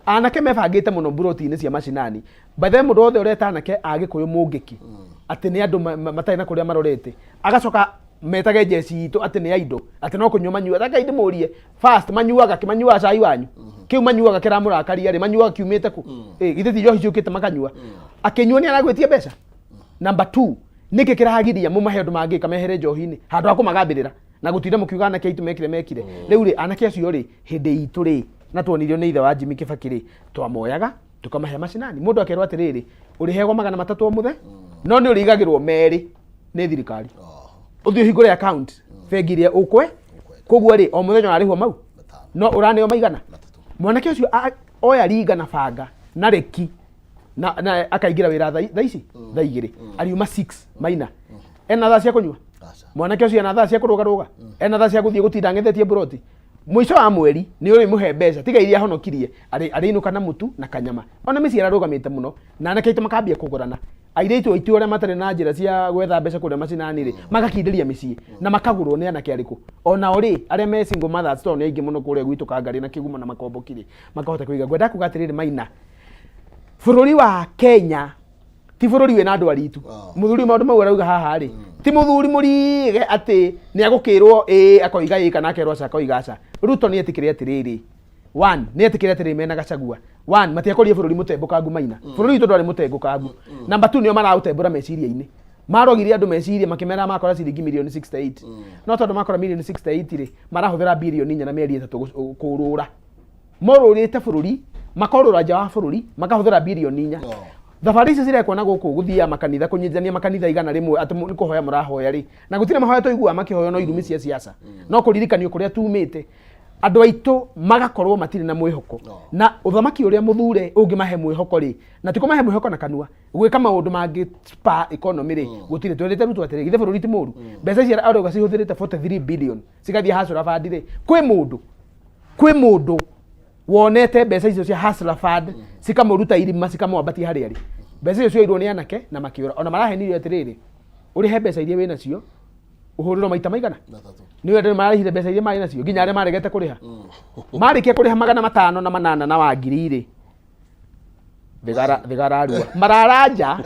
[SPEAKER 4] anake mebangĩte mũno mburoti-inĩ cia macinani. By the way, mũndũ wothe ũreta anake a Gĩkũyũ mũngĩki atĩ nĩ andũ matarĩ na kũrĩa marorete, agacoka metage njeci itũ atĩ nĩ aindo, atĩ no kũnyua manyua, reke ndĩmũrie first, manyuaga kĩ? Manyuaga cai wanyu? Kĩu manyuaga kĩramũrakaria rĩ, manyuaga kiumĩte kũ? Ĩ githĩ ti njohi ciũkĩte makanyua? Akĩnyua nĩ aragwĩtia mbeca? Number two, nĩkĩ kĩragiria mũmahe ũndũ mangĩka mehere njohi-inĩ handũ ha kũmagambĩrĩra na gũtinda mũkiuga anake aitũ mekire mekire? Rĩu rĩ, anake acio rĩ, hĩndĩ itũ rĩ, na tuonirio nĩ ithe wa Jimmy Kibaki rĩ, twamoyaga tũkamahe macinani, mũndũ akerwo atĩrĩrĩ, ũrĩheagwo 300 o mũthe, no nĩ ũrĩigagĩrwo merĩ nĩ thirikari, ũthiĩ ũhingũre account bengi ĩrĩa ũkwe. Koguo rĩ, o mũthenya ũrarĩhwo mau no ũraneo maigana. Mwanake ũcio oya ringa na banga na reki na akaingĩra wĩra thaa ici thaa 2, ariuma 6. Maina, ena thaa cia kũnyua? Mwanake ũcio ena thaa cia kũrũgarũga? Ena thaa cia gũthiĩ gũtinda ng'ethetie mburoti? Mũico wa mweri nĩ ũrĩmũhe mbeca tiga iria ahonokirie, arĩinũka na mũtu na kanyama. Ona mĩciĩ ararũgamĩte mũno na anake aitũ makambia kũgũrana, airĩtu aitũ arĩa matarĩ na njĩra cia gwetha mbeca kũrĩa macinani rĩ, magakindĩria mĩciĩ na makagũrwo nĩ anake arĩkũ onao rĩ, arĩa me single mothers, tondũ nĩ aingĩ mũno kũrĩa gwitũ Kangarĩ na Kĩgumo na Makomboki rĩ, makahota kũiga. Ngwenda kuga atĩrĩrĩ, Maina, bũrũri wa Kenya ti bũrũri wĩna andũ aritu. Mũthuri maũndũ mau arauga haha rĩ, ti mũthuri mũrige atĩ nĩ agũkĩrwo ĩĩ akoiga ĩĩ kana akerwo aca akoiga aca. Ruto nĩ etĩkĩre atĩrĩrĩ, one, nĩ etĩkĩre atĩrĩrĩ, mena Gachagua, one, matiakorire bũrũri mũtembũkangu. Maina, bũrũri witũ ndwarĩ mũtembũkangu. Number two, nĩo maraũtembũra meciria-inĩ. Marogire andũ meciria makĩmera makora ciringi mirioni 68, no tondũ makora mirioni 68 rĩ, marahũthĩra 4 birioni na mĩeri 3 kũrũra. Morũrĩte bũrũri, makorũra nja wa bũrũri, makahũthĩra 4 birioni. Thabarĩ ici cirekwo na gũkũ gũthiaga makanitha kũnyitithania makanitha 100 atĩ nĩ kũhoya mũrahoya rĩ, na gũtirĩ mahoya tũiguaga makĩhoywo, no irumi cia siasa, no kũririkanio kũrĩa tumĩte. Andũ aitũ magakorwo matirĩ na mwĩhoko na ũthamaki ũrĩa mũthure ũngĩmahe mwĩhoko rĩ, na ti kũmahe mwĩhoko na kanua, gwĩka maũndũ mangĩ spur economy rĩ, gũtirĩ. Twĩrĩte Ruto atĩrĩ, githĩ bũrũri ti mũru? Mbeca ici arauga cihũthĩrĩte 43 billion cigathiĩ Hustler Fund rĩ, kwĩ mũndũ wonete mbeca icio cia Hustler Fund cikamũruta irima cikamwambatia harĩa arĩ? Mbeca icio cioirwo nĩ anake na makĩũra. Ona marahenirio atĩrĩrĩ, Ũrĩhe mbeca iria wĩ nacio, ũhũrĩrwo maita maigana?
[SPEAKER 2] Matatũ.
[SPEAKER 4] Nĩ andũ marĩhire mbeca iria marĩ nacio nginya arĩa maregete kũrĩha. Marĩkia kũrĩha 508 na wa ngiri rĩ, thigara rua mararanja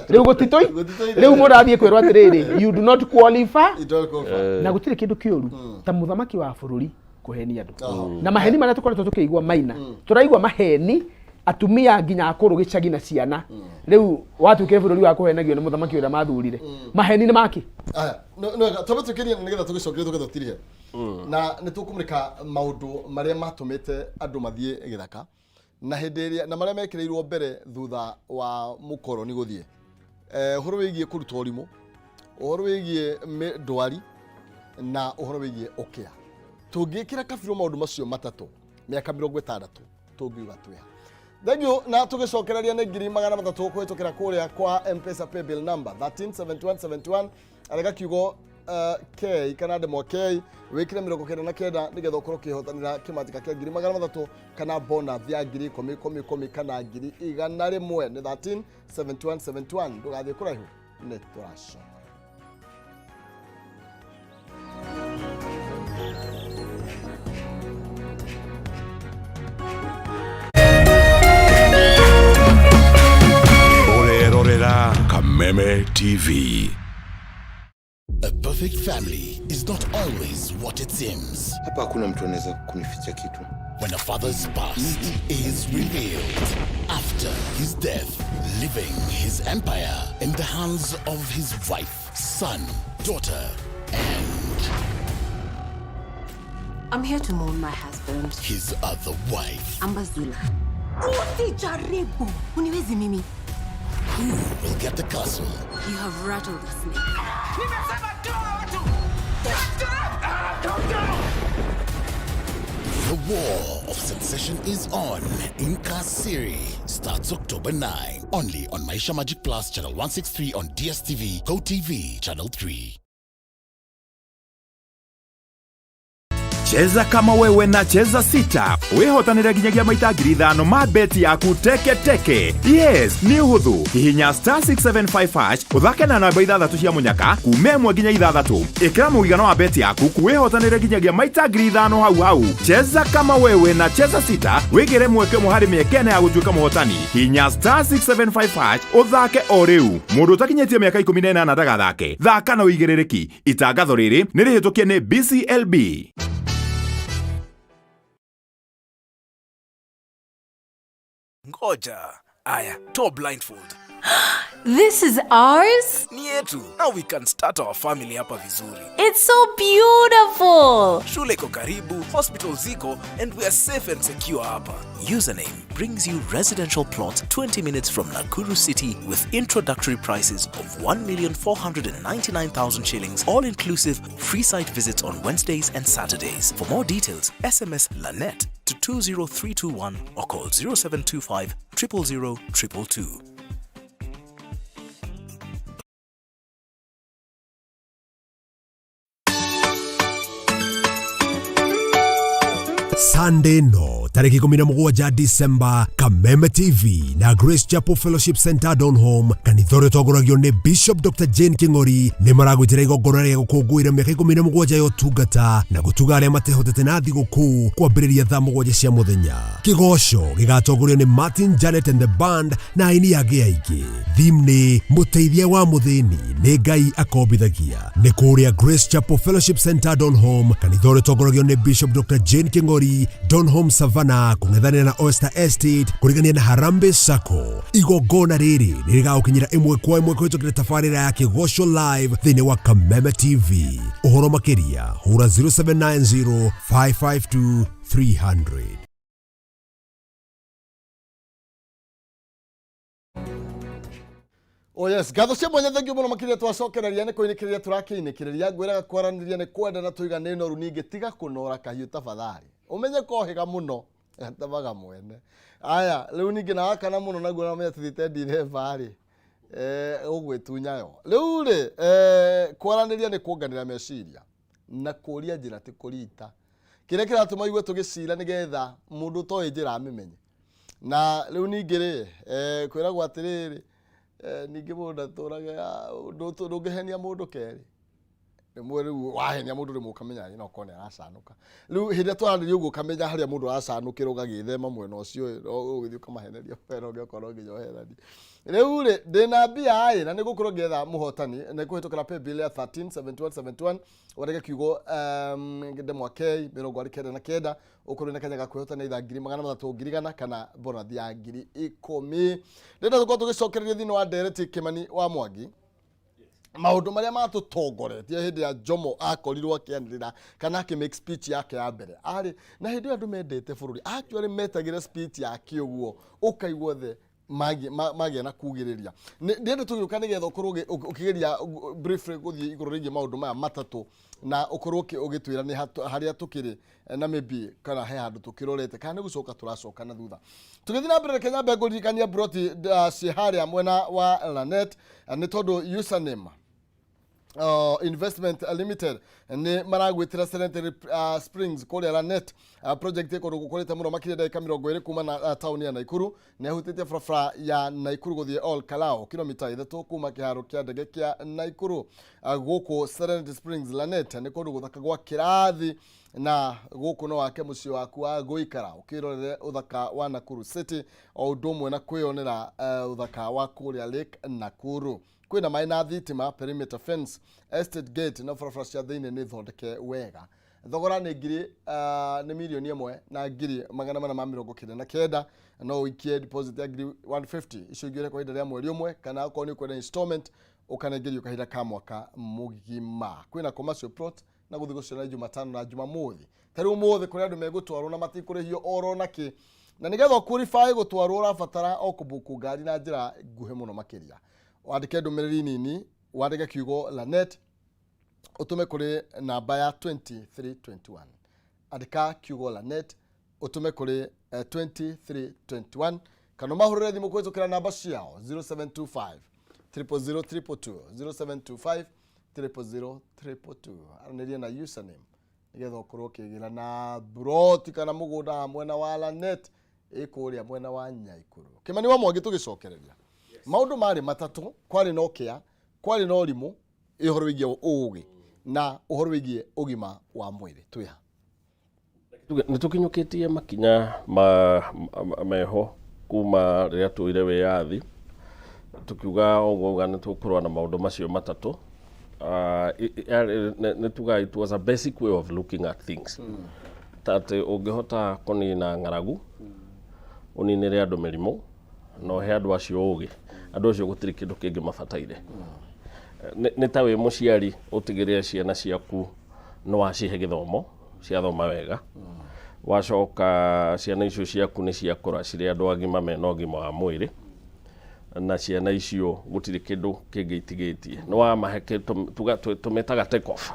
[SPEAKER 4] rĩu gũtitũi.
[SPEAKER 2] Gũtitũire.
[SPEAKER 4] Rĩu mũndũ athiĩ kwĩrwo atĩrĩrĩ, "You do not qualify."
[SPEAKER 2] You don't qualify.
[SPEAKER 4] Na gũtirĩ kĩndũ kĩũru ta mũthamaki wa bũrũri kũhenia andũ na maheni marĩa tũkoretwo tũkĩigua maina. Tũraigua maheni, atumia nginya akũrũ gĩcagi na ciana. Rĩu watuĩkire bũrũri wa kũhenagio nĩ mũthamaki ũrĩa mathurire. Maheni nĩ maki.
[SPEAKER 2] Aya, no twambe tũkĩrie nĩgetha tũgĩcokerie tũke tũtirihe na nĩ tũkũmũrĩka maũndũ marĩa matũmĩte andũ mathiĩ gĩthaka na hĩndĩ ĩrĩa na marĩa mekĩrĩirwo mbere thutha wa mũkoroni gũthiĩ. Ũhoro wĩgiĩ kũruta ũrimũ, ũhoro wĩgiĩ ndwari na ũhoro wĩgiĩ ũkĩa, tũngĩkĩra kabirũ maũndũ macio matatũ mĩaka 60 tũngiuga twĩha. Thank you. Na tũgĩcokereria nĩ 300,000 kũhĩtũkĩra kũrĩa kwa M-Pesa paybill number 137171, arega kiugo K kana ndemwa K, wĩkĩre 99 nĩgetha ũkorwo ũkĩhotanĩra kĩmanjĩka kĩa 300,000 kana bonus ya ngiri ikũmi ikũmi ikũmi kana 100,000. Nĩ 137171. Ndũgathiĩ kũraihu, nĩ tũracoka.
[SPEAKER 5] Ũrerorera Kameme TV.
[SPEAKER 6] A perfect family is not always what it seems.
[SPEAKER 7] Hapa hakuna mtu anaweza kunificha kitu.
[SPEAKER 6] When a father's past is revealed after his death, leaving his empire in the hands of his wife, son, daughter, and
[SPEAKER 8] I'm here to mourn my husband.
[SPEAKER 6] His other wife.
[SPEAKER 8] Ambazula. Usijaribu. Uniwezi mimi.
[SPEAKER 6] Who will get the castle?
[SPEAKER 8] You have rattled the snake.
[SPEAKER 6] The War of Succession is on. Inkasiri starts October 9. Only on Maisha Magic Plus Channel 163 on DSTV, Go TV Channel 3.
[SPEAKER 5] Cheza kama wewe na Cheza Sita wĩhotanĩre nginyagia maita 5,000 ma beti yaku teke teke. Yes, nĩ ũhũthũ. Hihinya star 675 hash, ũthake na namba ithathatũ cia mũnyaka kuma ĩmwe nginya ithathatũ. Ĩkĩra mũigana wa beti yaku, wĩhotanĩre nginyagia maita 5,000 hau hau. Cheza kama wewe na Cheza Sita, wĩgĩre mweke ũmwe harĩ mĩeke ĩna ya gũtuĩka mũhotani. Hihinya star 675 hash ũthake o rĩu. Mũndũ ũtakinyĩtie mĩaka 18 ndagathake. Thaka na ũigĩrĩrĩki. Itangatho rĩrĩ nĩ rĩhĩtũkie nĩ BCLB.
[SPEAKER 9] Ngoja. Aya, toa blindfold.
[SPEAKER 8] This is ours?
[SPEAKER 9] Ni yetu. Now we can start our family hapa vizuri.
[SPEAKER 8] It's so beautiful.
[SPEAKER 9] Shule iko karibu, hospital ziko, and we are safe and secure hapa.
[SPEAKER 10] Username brings you residential plot 20 minutes from Nakuru City with introductory prices of 1,499,000 shillings, all inclusive, free site visits on Wednesdays and Saturdays. For more details, SMS LANET to 20321 or call 0725 000 222.
[SPEAKER 11] Sunday no tarĩki 17 December, Kameme TV na Grace Chapel Fellowship Center Donholm, kanitha ũrĩa ũtongoragio nĩ Bishop Dr Jane King'ori, nĩ maragwĩtĩra igongona rĩa gũkũngũĩra mĩaka 17 ya ũtungata na gũtuga arĩa matehotete na thigũkũ kwambĩrĩria thaa 7 cia mũthenya. Kĩgoco gĩgatongorio nĩ Martin Janet and the band na aini angĩ aingĩ. Theme nĩ mũteithia wa mũthĩni nĩ Ngai akombithagia. Nĩ kũrĩa Grace Chapel Fellowship Center Donholm, kanitha ũrĩa ũtongoragio nĩ Bishop Dr Jane King'ori, Donholm Savannah, kũng'ethanĩra na Oyster Estate, kũrigania na Harambee Sacco. Igongona rĩrĩ nĩ rĩgagũkinyĩra ĩmwe kwa ĩmwe kũhĩtũkĩra tabarĩra ya Kĩgoco Live thĩinĩ wa Kameme TV. Ũhoro makĩria hũra 0790 552 300.
[SPEAKER 2] Oh yes, ngatho cia mwanya, thengiũ mũno makĩria. Twacokereria nĩ kũinĩkĩrĩria tũrakĩinĩkĩrĩria. Ngwĩraga kwaranĩria nĩ kwenda na tũiga nĩ noru. Ningĩ tiga kũnora kahiũ tafadhali, ũmenye kohĩga mũno gatemaga mwene. Aya, rĩu ningĩ na wakana mũno naguo namenya tũthiĩte ndireba rĩ, ũgwĩtunya yo. Rĩu rĩ, kwaranĩria nĩ kuonganĩra meciria na kũria njĩra ti kũrita. Kĩrĩa kĩratũma igue tũgĩcira nĩgetha mũndũ ũtoĩ njĩra amĩmenye. Na rĩu ningĩ rĩ, kwĩragwo atĩrĩrĩ, Eh, ningĩ mũndũ ndatũraga ndũngĩhenia mũndũ kerĩ rĩmwe rĩu wahenia mũndũ rĩmwe ũkamenya no korwo nĩ aracanũka rĩu hĩndĩ ĩrĩa twaranĩria ũguo ũkamenya harĩa mũndũ aracanũkĩra ũgagĩthema mwena ũcio ĩ, no ũgĩthiĩ ũkamaheneria mwena ũngĩ okorwo nginya ũhenanie rĩu rĩ ndĩna mbia ĩ na nĩ gũkorwo ngĩetha mũhotani nĩ kũhĩtũkĩra paybill ya 137171 wandĩke kiugo ndemwa K 49 ũkorwo na kanya ga kwĩhotana itha 300,000 100,000 kana bonathi ya 10,000 ndĩrenda tũkorwo tũgĩcokereria thĩinĩ wa ndereti Kĩmani wa Mwangi maũndũ marĩa matũtongoretie hĩndĩ ya Jomo akorirwo akĩanĩrĩra kana akĩ make speech yake ya mbere arĩ na hĩndĩ ĩyo andũ mendete bũrũri actually metagĩra speech yake ũguo ũkaigua the magĩa na kugĩrĩria ndĩrenda tũgĩũka nĩgetha ũkorwo ũkĩgeria briefly gũthiĩ igũrũ rĩgiĩ maũndũ maya matatũ na ũkorwo ũgĩtwĩra nĩ harĩa tũkĩrĩ na maybe kana he handũ tũkĩrorete kana nĩ gũcoka tũracoka na thutha tũgĩthiĩ na mbere reke nyambe ngũririkania broti ciĩ harĩa mwena wa Lanet nĩ tondũ username Investment Limited nĩ maragwĩtĩra Serenity Springs kũrĩa Lanet project ĩ kũndũ gũkũrĩte mũno makĩria ndagĩka 20 kuma na taũni ya Naikuru nĩ ahutĩtie barabara ya Naikuru gũthiĩ Ol Kalou kilomita 3 kuma kĩharo kĩa ndege kĩa Naikuru. Gũkũ Serenity Springs Lanet nĩ kũndũ gũthaka gwa kĩrathi na gũkũ no wake mũciĩ waku wa gũikara ũkĩrorere ũthaka wa Nakuru City o ũndũ ũmwe na kwĩyonera ũthaka wa kũrĩa Lake Nakuru. Kwĩna maĩ na thitima, perimeter fence, estate gate na barabara cia thĩinĩ nĩ thondeke wega. Thogora nĩ ngiri nĩ 1,499,000 no ũikie deposit ya ngiri 150 icio ingĩ kwa ihinda rĩa mweri ũmwe kana okorwo nĩ ũkwenda installment ũkanengerio kahinda ka mwaka mũgima. Kwĩna commercial plot na gũthiĩ gũciona Jumatano na Jumamothi. Ta rĩu ũmũthĩ kũrĩ andũ megũtwarwo na matikũrĩhio oro na kĩ na nĩgetha ũqualify gũtwarwo ũrabatara o kũbuku ngari na njĩra nguhĩ mũno makĩria. Wandĩke ndũmĩrĩri nini, wandĩke kiugo Lanet ũtũme kũrĩ namba ya 2321. Andĩka kiugo Lanet ũtũme kũrĩ 2321 kana ũmahũrĩre thimũ kũhĩtũkĩra namba ciao 0725 000 222 0725 000 222. Aranĩria na username nĩgetha ũkorwo ũkĩgĩra na broti kana mũgũnda mwena wa Lanet ĩ kũrĩa mwena wa Nyaikuru. Kĩmani wa Mwangi tũgĩcokereria maũndũ marĩ matatũ, kwarĩ na ũkĩa, kwarĩ na ũrimũ ũhoro wĩgiĩ ũgĩ na ũhoro wĩgiĩ ũgima wa mwĩrĩ. Twĩ ha?
[SPEAKER 3] Nĩ tũkinyũkĩtie makinya ma meho kuma rĩrĩa tuoire wĩyathi tukiuga ũguo uga nĩ tũkũrũa na maũndũ macio matatũ. Nĩ tuga it was a basic way of looking at things ta atĩ ũngĩhota kũnina ng'aragu ũninĩre andũ mĩrimũ na ũhe andũ acio ũgĩ, andũ acio gũtirĩ kĩndũ kĩngĩ mabataire. Nĩ ta wĩ mũciari ũtigĩrĩre ciana ciaku nĩ wacihe gĩthomo, ciathoma wega, wacoka ciana icio ciaku nĩ ciakũra cirĩ andũ agima mena ũgima wa mwĩrĩ, na ciana icio gũtirĩ kĩndũ kĩngĩ itigĩtie nĩ wamahe tuga tũmĩtaga take off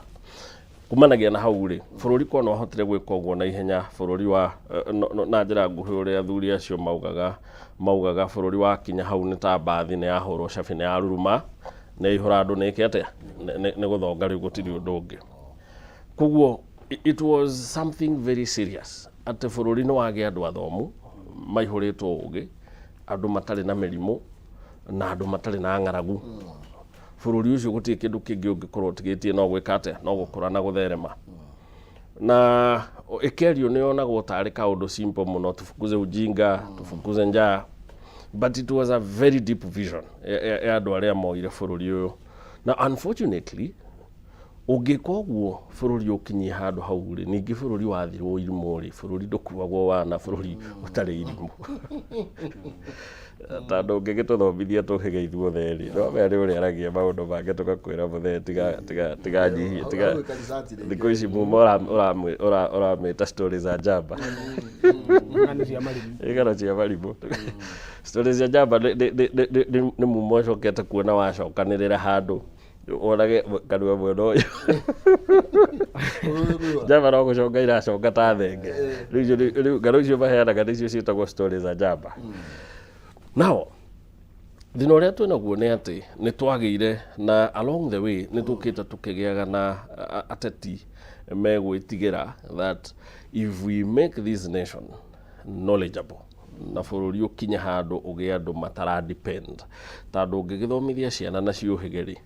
[SPEAKER 3] kumanagia na hau rĩ bũrũri korwo nĩ wahotire gwĩka ũguo na ihenya bũrũri wa na njĩra nguhĩ ũrĩa athuri acio maugaga bũrũri wakinya hau nĩ ta mbathi nĩ yahũrwo cabi nĩ yaruruma nĩ yaihũra andũ nĩ ĩke atĩa nĩ gũthonga rĩu gũtirĩ ũndũ ũngĩ. Koguo it was something very serious atĩ bũrũri nĩ wagĩa andũ athomu maihũrĩtwo ũgĩ, andũ matarĩ na mĩrimũ na andũ matarĩ na ng'aragu. Bũrũri ũcio gũtirĩ kĩndũ kĩngĩ ũngĩkorwo ũtigĩtie no gwĩka atĩa no gũkũra na gũtherema. Na ĩkĩario nĩ yonagwo tarĩ kaũndũ simple mũno, tufukuze ujinga, tufukuze njaa, but it was a very deep vision ya andũ arĩa moire bũrũri ũyũ. Na unfortunately ũngĩka ũguo bũrũri ũkinyie handũ hau rĩ, ningĩ bũrũri wathirwo irimũ rĩ, bũrũri ndũkuagwo wana bũrũri ũtarĩ irimũ. Tondũ ũngĩgĩtũthomithia tũhĩge ithuothe rĩ, no menya nĩ ũrĩaragia maũndũ mangĩ tũgakwĩra mũthee tiga tiga tiga nyihie tiga thikũ ici muma ũramĩta stories za njamba.
[SPEAKER 4] Ng'ano cia marimũ.
[SPEAKER 3] Ng'ano cia marimũ. Stories cia njamba nĩ muma ũcokete kuona wacokanĩrĩra handũ wonage kanua mwena ũyũ njamba no gũconga iraconga ta thenge. Rĩu ng'ano icio maheanaga nĩcio ciĩtagwo stories za njamba. Now thĩna ũrĩa twĩnaguo nĩ atĩ nĩ twagĩire na along the way nĩ tũkĩte tũkĩgĩaga na ateti megwĩtigĩra that if we make this nation knowledgeable Na bũrũri ũkinye handũ ũgĩe andũ matara depend, tondũ ũngĩgĩthomithia ciana na ciũhĩge rĩ,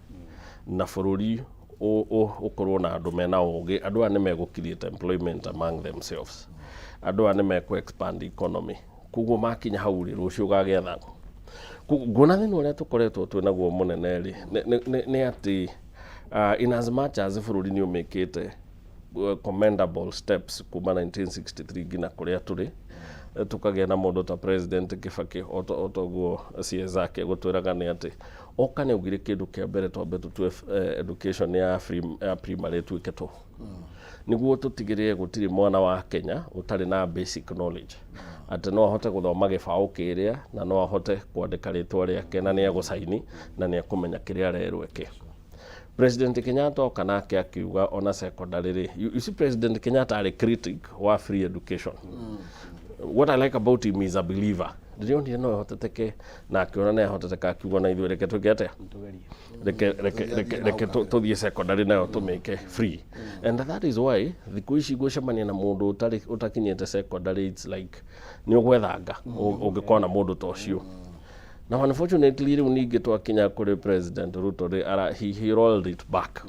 [SPEAKER 3] na bũrũri ũkorwo na andũ mena ũgĩ, andũ aya nĩ megũ create employment among themselves, andũ aya nĩ mekũ expand economy. Koguo makinya hau rĩ, rũciũ ũgagĩetha. Koguo nguona thĩna ũrĩa tũkoretwo twĩ naguo mũnene rĩ, nĩ atĩ in as much as bũrũri nĩ ũmĩkĩte commendable steps kuma 1963 nginya kũrĩa tũrĩ, tũkagĩa na mũndũ ta President Kibaki, o toguo CS ake gũtwĩraga nĩ atĩ oka nĩ augire kĩndũ kĩa mbere twambe tũtue education ya free, ya primary ĩtuĩke tũhũ, nĩguo tũtigĩrĩre gũtirĩ mwana wa Kenya ũtarĩ na basic knowledge, atĩ no ahote gũthoma gĩbaũ kĩrĩa na no ahote kwandĩka rĩtwa rĩake na nĩ egũcaini na nĩ ekũmenya kĩrĩa arerwo eke. President Kenyatta oka nake akiuga ona secondary rĩ, you see, President Kenyatta arĩ critic wa free education. What I like about him is a believer. Ndĩronire no ĩhoteteke na akĩona no ĩhoteteka, akiuga na ithuĩ reke twĩke atĩa, reke tũthiĩ secondary nayo tũmĩke free. And that is why thikũ ici gũcemania na mũndũ ũtarĩ ũtakinyĩte secondary, it's like nĩ ũgwethanga ũngĩkona mũndũ ta ũcio. Now unfortunately rĩu ningĩ twakinya kũrĩ President Ruto rĩ, he rolled it back.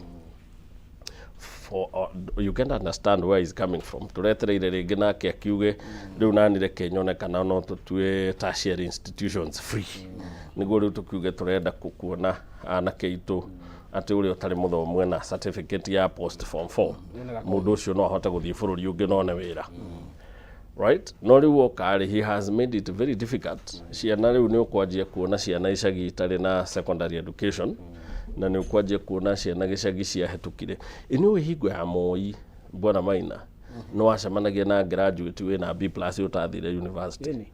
[SPEAKER 3] For you can understand where he's coming from. Tũretereire rĩngĩ nake akiuge rĩu nani reke nyone kana no tũtue tertiary institutions free, nĩguo rĩu tũkiuge tũrenda kuona anake aitũ atĩ ũrĩa ũtarĩ mũthomu ena certificate ya post form 4, mũndũ ũcio no ahote gũthiĩ bũrũri ũngĩ none wĩra, right? No rĩu oka rĩ, he has made it very difficult. Ciana rĩu nĩ ũkwanjia kuona ciana icagi itarĩ na secondary education, na nĩ ũkwanjia kuona ciana gĩcagi ciahĩtũkire. Ĩ nĩ ũĩ hingo ya Moi, bwana Maina, nĩ wacemanagia na graduate wĩna B+ ũtathire university.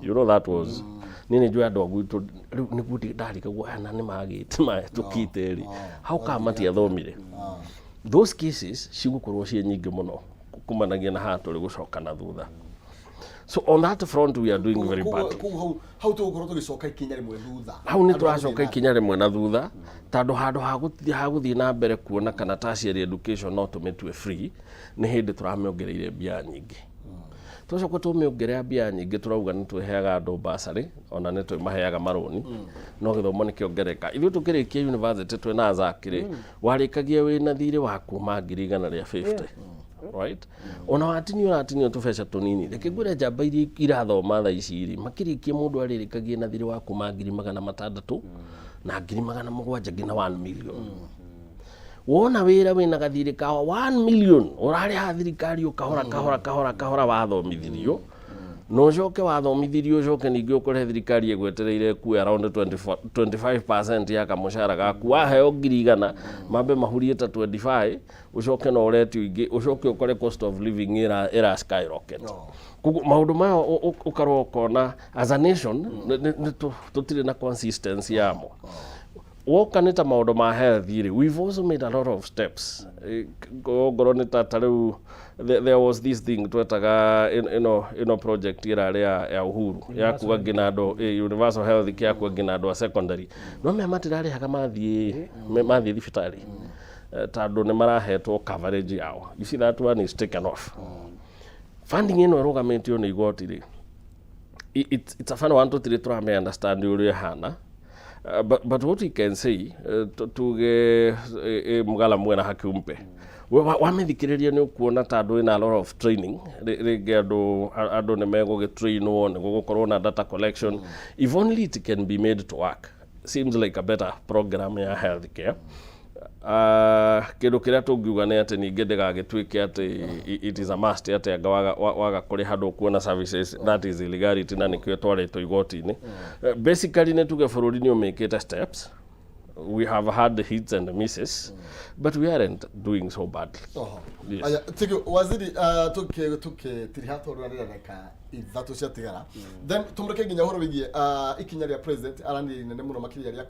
[SPEAKER 3] You know, that was niĩ nĩ njũĩ andũ a gwitũ rĩu nĩguo ndarigagwo aya na nĩ magĩte mahĩtũkĩte rĩ, how come matiathomire? Those cases cigũkorwo ciĩ nyingĩ mũno kumanagia na haha tũrĩ gũcoka na thutha. So on that front we are doing very badly.
[SPEAKER 2] Koguo hau tũgũkorwo tũgĩcoka ikinya rĩmwe thutha.
[SPEAKER 3] Hau nĩ tũracoka ikinya rĩmwe na thutha, tondũ handũ ha gũthiĩ na mbere kuona kana tertiary education no tũmĩtue free, nĩ hĩndĩ tũramĩongereire mbia nyingĩ. Twacoka tũmĩongerera mbia nyingĩ, tũrauga nĩ twĩheaga andũ bursary, ona nĩ twĩmaheaga marũni, no gĩthomo nĩ kĩongerereka. Ithuĩ tũkĩrĩkia university twĩna Azaki rĩ, warĩkagia wĩna thirĩ wa kuma 150,000, right? Ona watinio ũratinio tũbeca tũnini. Reke ngwĩre, njamba iria irathoma thaa ici rĩ, makĩrĩkia mũndũ arĩrĩkagia na thirĩ wa kuma 600,000 na 700,000 nginya 1 million. Wona wĩra wĩna gathirĩ ka 1 million, ũrarĩha thirikari o kahora kahora kahora kahora. Wathomithirio na ũcoke wathomithirio, ũcoke ningĩ ũkore thirikari ĩgwetereire ĩkue around 24 25% ya kamũcara gaku. Waheo 100,000, mambe mahurie ta 25, ũcoke na ũretio ingĩ, ũcoke ũkore cost of living ĩra skyrocket. Koguo maũndũ maya ũkarora ũkona as a nation nĩ tũtirĩ na consistency yamo. Woka nĩ ta maũndũ ma health rĩ, we've also made a lot of steps. Ongorwo nĩ ta rĩu there was this thing twetaga ĩno project ĩrarĩ ya Uhuru ya kuga nginya andũ universal health ya kuga nginya andũ a secondary no mea matirarĩhaga mathiĩ thibitarĩ, tondũ nĩ marahetwo coverage yao. You see, that one is taken off. Funding ĩno ĩrũgamĩtio nĩ igoti rĩ, it's a funny one. Tũtirĩ tũrame understand ũrĩa ĩhana. But what we can say, tuge mgala mwena haki umpe. Wamĩthikĩrĩria nĩ ũkuona ta andũ ĩna a lot of training. Rĩngĩ andũ nĩ megũgĩtrainwo nĩ gũgũkorwo na data collection. If only it can be made to work, seems like a better program ya healthcare. Kĩndũ kĩrĩa tũngiuga nĩ atĩ ningĩ ndĩgagĩtuĩke atĩ it is a must atĩ anga waga kũrĩha ndũkuona services. That is illegality, na nĩkĩo twarĩtwo igoti-inĩ. Basically nĩ tuge bũrũri nĩ ũmĩkĩte steps. We have had hits and misses, but we aren't doing so badly.
[SPEAKER 2] Oho.
[SPEAKER 3] Yes.
[SPEAKER 2] Aya, tigi waziri, tukitiriha tondu arĩ ndagĩka 3 ciatigara, then tumũreke nginya ũhoro wĩgiĩ ikinya rĩa president aranĩria inene mũno makĩria rĩa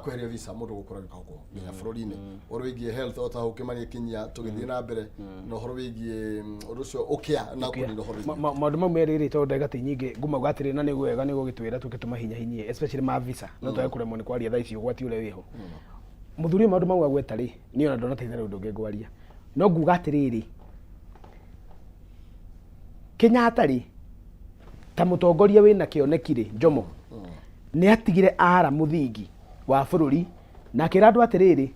[SPEAKER 2] kweheria visa mũndũ gũkorwo agĩũka gũkũ nginya bũrũri-inĩ, ũhoro wĩgiĩ health o ta hau kĩmani kinyia tũgĩthiĩ na mbere na ũhoro wĩgiĩ ũndũ ũcio ũkĩa na kũnina ũhoro wĩgiĩ
[SPEAKER 4] Maũndũ mau merĩ rĩ, tondũ ndagĩka ti nyingĩ, ngumauga atĩrĩ, na nĩ wega nĩ gũgĩtwĩra tũkĩtũma hinya hinyie, especially ma visa, no twage kũremwo nĩ kwaria thaa ici ũgwati ũrĩa wĩho. Mũthuri ũyũ maũndũ mau agweta rĩ, niĩ ona ndonateithia ũndũ ũngĩ ngwaria, no nguga atĩrĩrĩ, Kenyatta rĩ, Ta mũtongoria wĩna kĩoneki rĩ, Njomo nĩ atigire ara mũthingi wa bũrũri na akĩra andũ atĩrĩrĩ,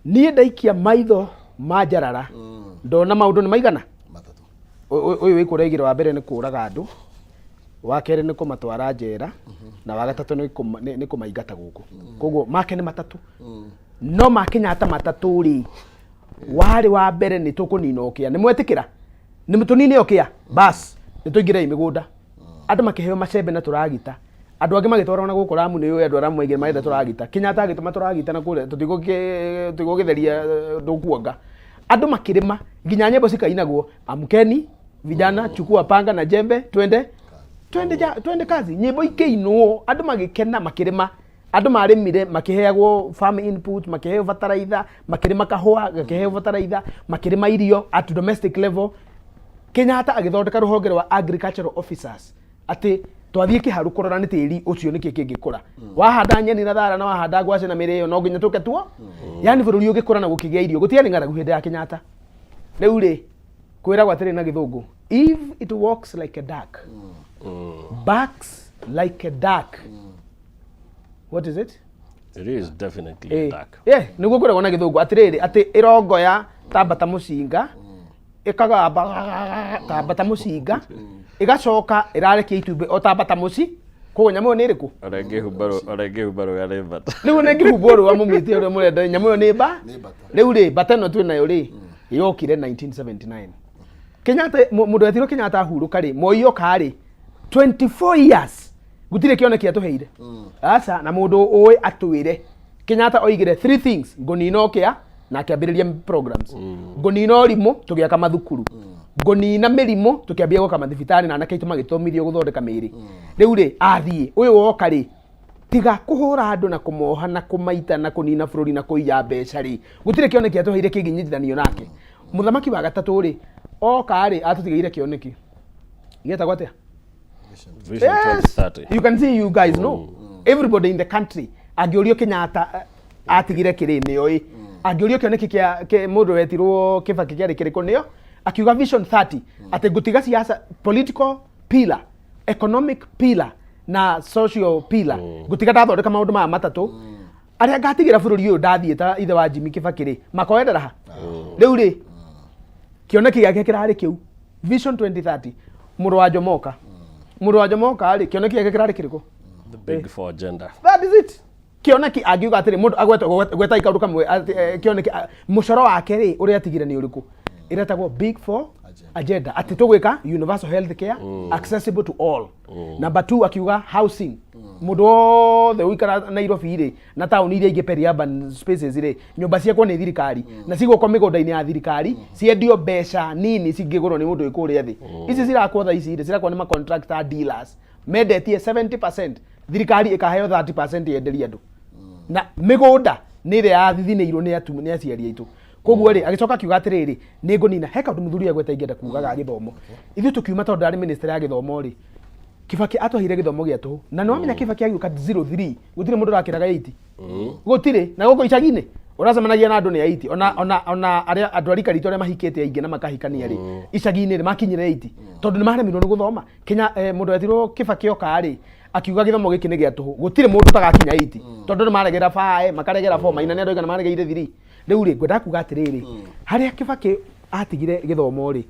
[SPEAKER 4] niĩ ndaikia maitho ma njarara ndona maũndũ nĩ maigana. Ũyũ wĩ kũrĩa igĩrĩ, wa mbere nĩ kũraga andũ, wa kerĩ nĩ kũmatwara njera, na wa gatatũ nĩ kũmaingata gũkũ. Koguo make nĩ matatũ, no ma Kenyatta matatũ rĩ, warĩ wa mbere nĩ tũkũnina ũkĩa. Nĩ mwetĩkĩra nĩ tũnine ũkĩa, bas nĩ tũingĩrei mĩgũnda. Andũ makĩheo macembe na tũragita, andũ angĩ magĩtwarwo na gũkũ Ramu. Nĩ ũĩ andũ arĩa maigire marenda tũragita. Kenyatta agĩtũma tũragita na kũrĩa tũtigũgĩtheria ndũkuonga. Andũ makĩrĩma nginya nyĩmbo cikainagwo, "Amkeni vijana, chukua panga na jembe, twende twende ja, twende kazi." Nyĩmbo ikĩinwo, andũ magĩkena makĩrĩma. Andũ marĩmire makĩheagwo farm input, makĩheo bataraitha, makĩrĩma kahũa gakĩheo bataraitha, makĩrĩma irio at domestic level. Kenyatta agĩthondeka rũhonge rwa agricultural officers, atĩ twathiĩ kĩharu kũrora nĩ tĩri ũcio nĩkĩ kĩngĩkũra. Wahanda nyeni na thara na wahanda ngwacĩ na mĩrĩo, no nginya tũke tuo. Yani bũrũri ũgĩkũra na gũkĩgĩa irio, gũtiarĩ ng'aragu hĩndĩ ya Kenyatta. Rĩu rĩ, kwĩragwo atĩrĩ na Gĩthũngũ, if it walks like a duck, barks like a duck, what is it?
[SPEAKER 3] It is definitely a duck.
[SPEAKER 4] Yeah, nĩguo kwĩragwo na Gĩthũngũ atĩrĩrĩ, atĩ ĩrongoya ta mbata mũcinga, ĩkagamba ta mbata mũcinga, ĩgacoka ĩrarekia itumbĩ o ta mbata mũci. Koguo nyamũ ĩyo nĩ ĩrĩkũ?
[SPEAKER 3] Ona ĩngĩhumba rũga nĩ mbata.
[SPEAKER 4] Rĩu ona ĩngĩhumbwo rũa mũmĩte ũrĩa mũrenda, nyamũ ĩyo nĩ mba. Rĩu rĩ, mbata ĩno twĩ nayo rĩ, yokire 1979. Kenyatta, mũndũ wetirwo Kenyatta ahurũka rĩ, Moi oka rĩ, 24 years gũtirĩ kĩoneki atũheire. Aca, na mũndũ ũĩ atwĩre. Kenyatta oigire three things: ngũnina ũkĩa, na akĩambĩrĩria programs; ngũnina ũrimũ, tũgĩaka mathukuru; ngũnina mĩrimũ, tũkĩambia gwaka mathibitarĩ na anake aitũ magĩthomithio gũthondeka mĩĩrĩ. Rĩu rĩ, athiĩ ũyũ woka rĩ, tiga kũhũra andũ na kũmoha na kũmaita na kũnina bũrũri na kũiya mbeca rĩ, gũtirĩ kĩoneki atũheire kĩngĩnyitithanio nake. Mũthamaki wa gatatũ rĩ, oka rĩ, atũtigĩire kĩoneki gĩetagwo atĩa?
[SPEAKER 3] Vision
[SPEAKER 4] Yes.
[SPEAKER 3] 2030.
[SPEAKER 4] You can see, you guys know. Everybody in the country angĩũrio Kenyatta atigire kĩrĩ nĩoĩ. Angĩũrio kĩoneki kĩa mũndũ wetirwo Kibaki kĩarĩ kĩrĩkũ, nĩo akiuga Vision 30, atĩ ngũtiga siasa, political pillar, economic pillar na social pillar. Ngũtiga ndathondeka maũndũ maya matatũ. Arĩa ngatigĩra bũrũri ũyũ ndathiĩ ta ithe wa Jimmy Kibaki rĩ, makoendera ha? Rĩu rĩ, kĩoneki gĩake kĩrarĩ kĩu, Vision 2030. Mũrũ wa Jomoka, mũrũ wa Jomoka rĩ, kĩoneki gĩake kĩrarĩ kĩrĩkũ?
[SPEAKER 3] The Big Four agenda.
[SPEAKER 4] That is it. Kĩoneki angiuga atĩrĩ, mũndũ agweta gweta kaũndũ kamwe atĩ, kĩoneki mũcoro wake rĩ, ũrĩa atigire nĩ ũrĩkũ? Ĩretagwo Big Four Agenda, atĩ tũgwĩka universal health care accessible to all. Number two, akiuga housing, mũndũ wothe ũikara Nairobi rĩ na taũni iria ingĩ peri-urban spaces rĩ, nyũmba ciakwo nĩ thirikari na cigũkwo mĩgũnda-inĩ ya thirikari, ciendio mbeca nini cingĩgũrwo nĩ mũndũ wĩ kũrĩa thĩ. Ici cirakwo thaa ici rĩ, cirakwo nĩ ma contractor dealers mendetie 70%, thirikari ĩkaheo 30% yenderie andũ, na mĩgũnda nĩ ĩrĩa yathithinĩirwo nĩ aciari aitũ. Koguo rĩ, agĩcoka akiuga atĩrĩrĩ, nĩ ngũnina he kaũndũ mũthuri agweta ingĩenda kuga ga gĩthomo. Ithuĩ tũkiuma, tondũ ndarĩ minister ya gĩthomo rĩ, Kibaki atwaheire gĩthomo gĩa tũhũ. Na nĩ wamenya Kibaki agĩũka 03 gũtirĩ mũndũ ũrakĩraga 80, gũtirĩ. Na gũkũ icagi-inĩ ũracemanagia na andũ nĩ 80, ona arĩa andũ a rika ritũ arĩa mahikĩte aingĩ na makahikania rĩ, icagi-inĩ rĩ, makinyire 80 tondũ nĩ maremirwo nĩ gũthoma. Kenya, mũndũ wetirwo Kibaki oka rĩ, akiuga gĩthomo gĩkĩ nĩ gĩa tũhũ, gũtirĩ mũndũ ũtagakinya 80, tondũ nĩ maregera bae makaregera 4 maina nĩ andũ aigana maregeire 3. Rĩu rĩ, ngwendaga kuga atĩrĩrĩ, harĩa Kibaki atigire gĩthomo rĩ,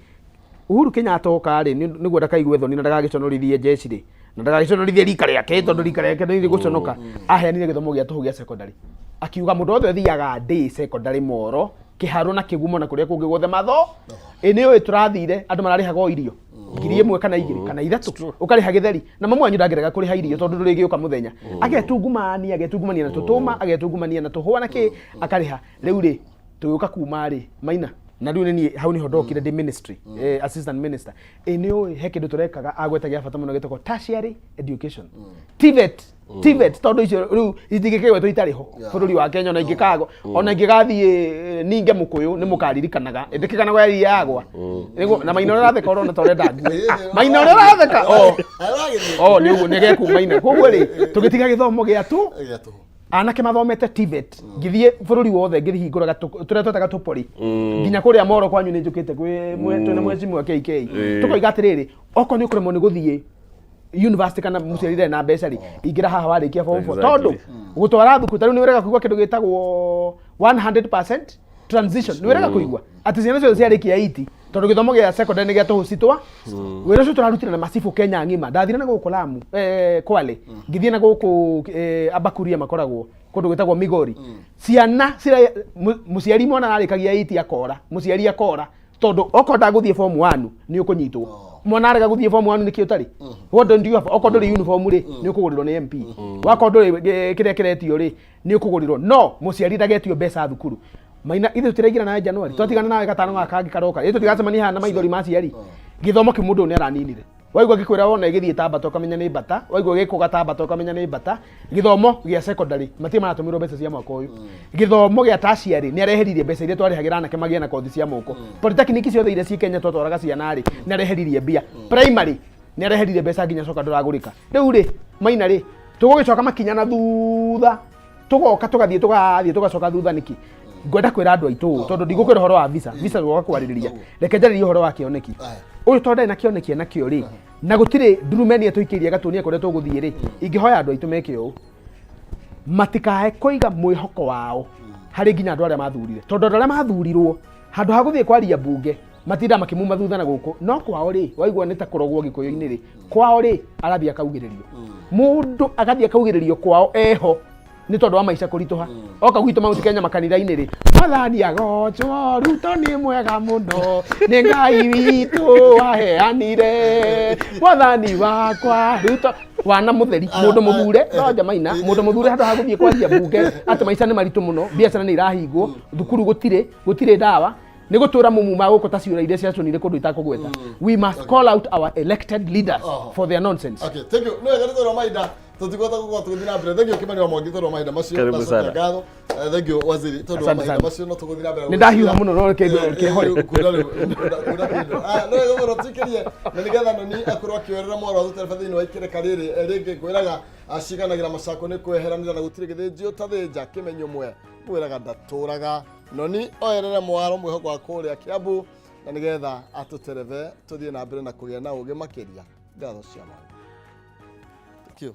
[SPEAKER 4] Uhuru Kenyatta oka rĩ, nĩguo ndakaigue thoni na ndagagĩconorithie jeshi rĩ, na ndagagĩconorithie rika rĩake, tondũ rika rĩake nĩ rĩgũconoka, aheanire gĩthomo gĩa tũhũ gĩa secondary. Akiuga mũndũ wothe ũthiaga day secondary, Moro, Kĩharũ na Kĩgumo na kũrĩa kũngĩ guothe matho ĩ nĩ ũĩ tũrathire andũ mararĩhaga o irio 1000 kana 2 kana 3, ũkarĩha gĩtheri na mamu wanyu ndangĩrega kũrĩha irio tondũ ndũrĩgĩũka mũthenya. Agetungumania, agetungumania na tũtũma, agetungumania na tũhũa na kĩ, akarĩha. Rĩu rĩ, tũgĩũka kuma rĩ, Maina, na rĩu nĩ niĩ hau nĩho ndokire ndĩ ministry, assistant minister. Ĩ nĩ ũĩ he kĩndũ tũrekaga agweta gĩa bata mũno gĩtagwo tertiary education, TVET. TVET, tondũ icio rĩu itingĩkĩgwetwo itarĩ ho bũrũri wa Kenya. Ona ingĩkago, ona ingĩgathiĩ ninge mũkũyũ nĩ mũkaririkanaga ĩndĩkĩkanagwo ya iria yagwa. Nĩguo, na Maina ũrĩa ũratheka ũrona ta ũrenda ngue. Maina ũrĩa ũratheka o nĩ ũguo nĩ gekuma Maina. Koguo rĩ, tũgĩtiga gĩthomo gĩa tu
[SPEAKER 2] Gĩa tũhũ.
[SPEAKER 4] Anake mathomete TVET, ngĩthiĩ bũrũri wothe ngĩhingũraga tũrĩa twetaga tũpori, nginya kũrĩa Moro kwanyu nĩ njũkĩte kwĩ twĩna mheshimiwa KK. Tũkoiga atĩrĩrĩ, okorwo nĩ ũkũremwo nĩ gũthiĩ university kana mũciari ndarĩ na mbeca rĩ, ingĩra haha warĩkia form 4. Tondũ gũtwara thukuru ta rĩu nĩ wĩrega kũigua kĩndũ gĩtagwo 100% transition, nĩ wĩrega kũigua atĩ ciana ciothe ciarĩkia iti, tondũ gĩthomo gĩa secondary nĩ gĩa tũhũ citwa. Wĩra ũcio tũrarutire na macibũ Kenya ng'ima. Ndathire na gũkũ Lamu, Kwale, ngĩthiĩ na gũkũ Abakuria makoragwo kũndũ gwĩtagwo Migori. Ciana cira mũciari mwana ararĩkagia iti akora, mũciari akora, tondũ okorwo ndagũthiĩ form 1 nĩ ũkũnyitwo. Mwana arega gũthiĩ form 1 nĩkĩ ũtarĩ? What don't you have? Okorwo ndũrĩ uniform rĩ, nĩ ũkũgũrĩrwo nĩ MP. Wakorwo ndũrĩ kĩrĩa kĩretio rĩ, nĩ ũkũgũrĩrwo, no mũciari ndagetio mbeca thukuru. Maina, ithuĩ tũtiraingĩra nawe January, twatigana nawe gatano gaka kangĩ karoka, ithuĩ tũtigacemania haha na maithori ma aciari. Gĩthomo kĩu mũndũ ũyũ nĩ araninire. Waigua ngĩkwĩra wona ĩgĩthiĩ ta mbata ũkamenya nĩ mbata, waigua gĩkũga ta mbata ũkamenya nĩ mbata. Gĩthomo gĩa secondary matirĩ maratũmĩrwo mbeca cia mwaka ũyũ. Gĩthomo gĩa tertiary nĩ areheririe mbeca iria twarĩhagĩra anake magĩe na kothi cia moko. Polytechnic ciothe iria ciĩ Kenya twatwaraga ciana rĩ, nĩ areheririe mbia. Primary nĩ areheririe mbeca nginya coka ndũragũrĩka. Rĩu rĩ, Maina rĩ, tũgũgĩcoka makinya na thutha, tũgoka tũgathiĩ tũgathiĩ tũgacoka thutha nĩkĩ? Ngwenda kwĩra andũ aitũ ũũ, tondũ ndigũkwĩra ũhoro wa visa, visa tũgoka kwarĩrĩria, reke njarĩrie ũhoro wa kĩoneki ũyũ, tondũ ndarĩ na kĩoneki enakĩo rĩ, na gũtirĩ ndurumeni ĩtũikĩirie gatuonia kũrĩa tũgũthiĩ rĩ. Ingĩhoya andũ aitũ meke ũũ, matikae kũiga mwĩhoko wao harĩ nginya andũ arĩa mathurire, tondũ andũ arĩa mathurirwo handũ ha gũthiĩ kwaria mbunge matinda makĩmuma thutha na gũkũ no kwao rĩ, waigua nĩ ta kũrogwo gĩkũyũ-inĩ rĩ, kwao rĩ, arathiĩ akaugĩrĩrio, mũndũ agathiĩ akaugĩrĩrio kwao eho nĩ tondũ wa maica kũritũha. Oka gwitũ Mount Kenya makanitha-inĩ rĩ, mwathani agocwo, Ruto nĩ mwega mũno, nĩ Ngai witũ waheanire mwathani wakwa Ruto wana mũtheri. Mũndũ mũthure no Maina, mũndũ mũthure handũ ha gũthiĩ kwaria mbunge atĩ maica nĩ maritũ mũno, biacara nĩ irahingwo, thukuru gũtirĩ, gũtirĩ ndawa, nĩ gũtũra mumuma gũkũ ta ciũra iria ciacũnire kũndũ itakũgweta. We must call out our elected leaders for their nonsense.
[SPEAKER 2] Okay, thank you. Nĩ wega nĩ tondũ wa mahinda tũtikũhota gũkorwo tũgĩthiĩ na mbere. Thank you Kimani wa Mwangi tondũ wa mahinda macio.
[SPEAKER 3] Karibu
[SPEAKER 2] Ndacokia
[SPEAKER 3] sana.
[SPEAKER 2] ngatho. Thank you Waziri tondũ wa
[SPEAKER 4] Asante
[SPEAKER 2] mahinda
[SPEAKER 4] sana.
[SPEAKER 2] macio no tũgũthiĩ na mbere.
[SPEAKER 4] Nĩ ndahiũha mũno, no reke kĩhore.
[SPEAKER 2] Kuura rĩu, kuura kĩndũ. Ah, nĩ wega mũno tuikĩrie na nĩgetha Noni akorwo akĩoerera mwaro wa tũtereba thĩinĩ wa ikĩrĩka rĩrĩ. Rĩngĩ ngwĩraga ciganagĩra macako nĩ kweheranĩra na gũtirĩ gĩthĩnjio ta thĩnja kĩmenyo mwe ngwĩraga ndatũraga. Noni oerere mwaro mwĩhoko wa kũrĩa Kiambu na nĩgetha atũterebe tũthiĩ na mbere na kũgĩa na ũgĩ makĩria. Ngatho cia mwanya. Thank you.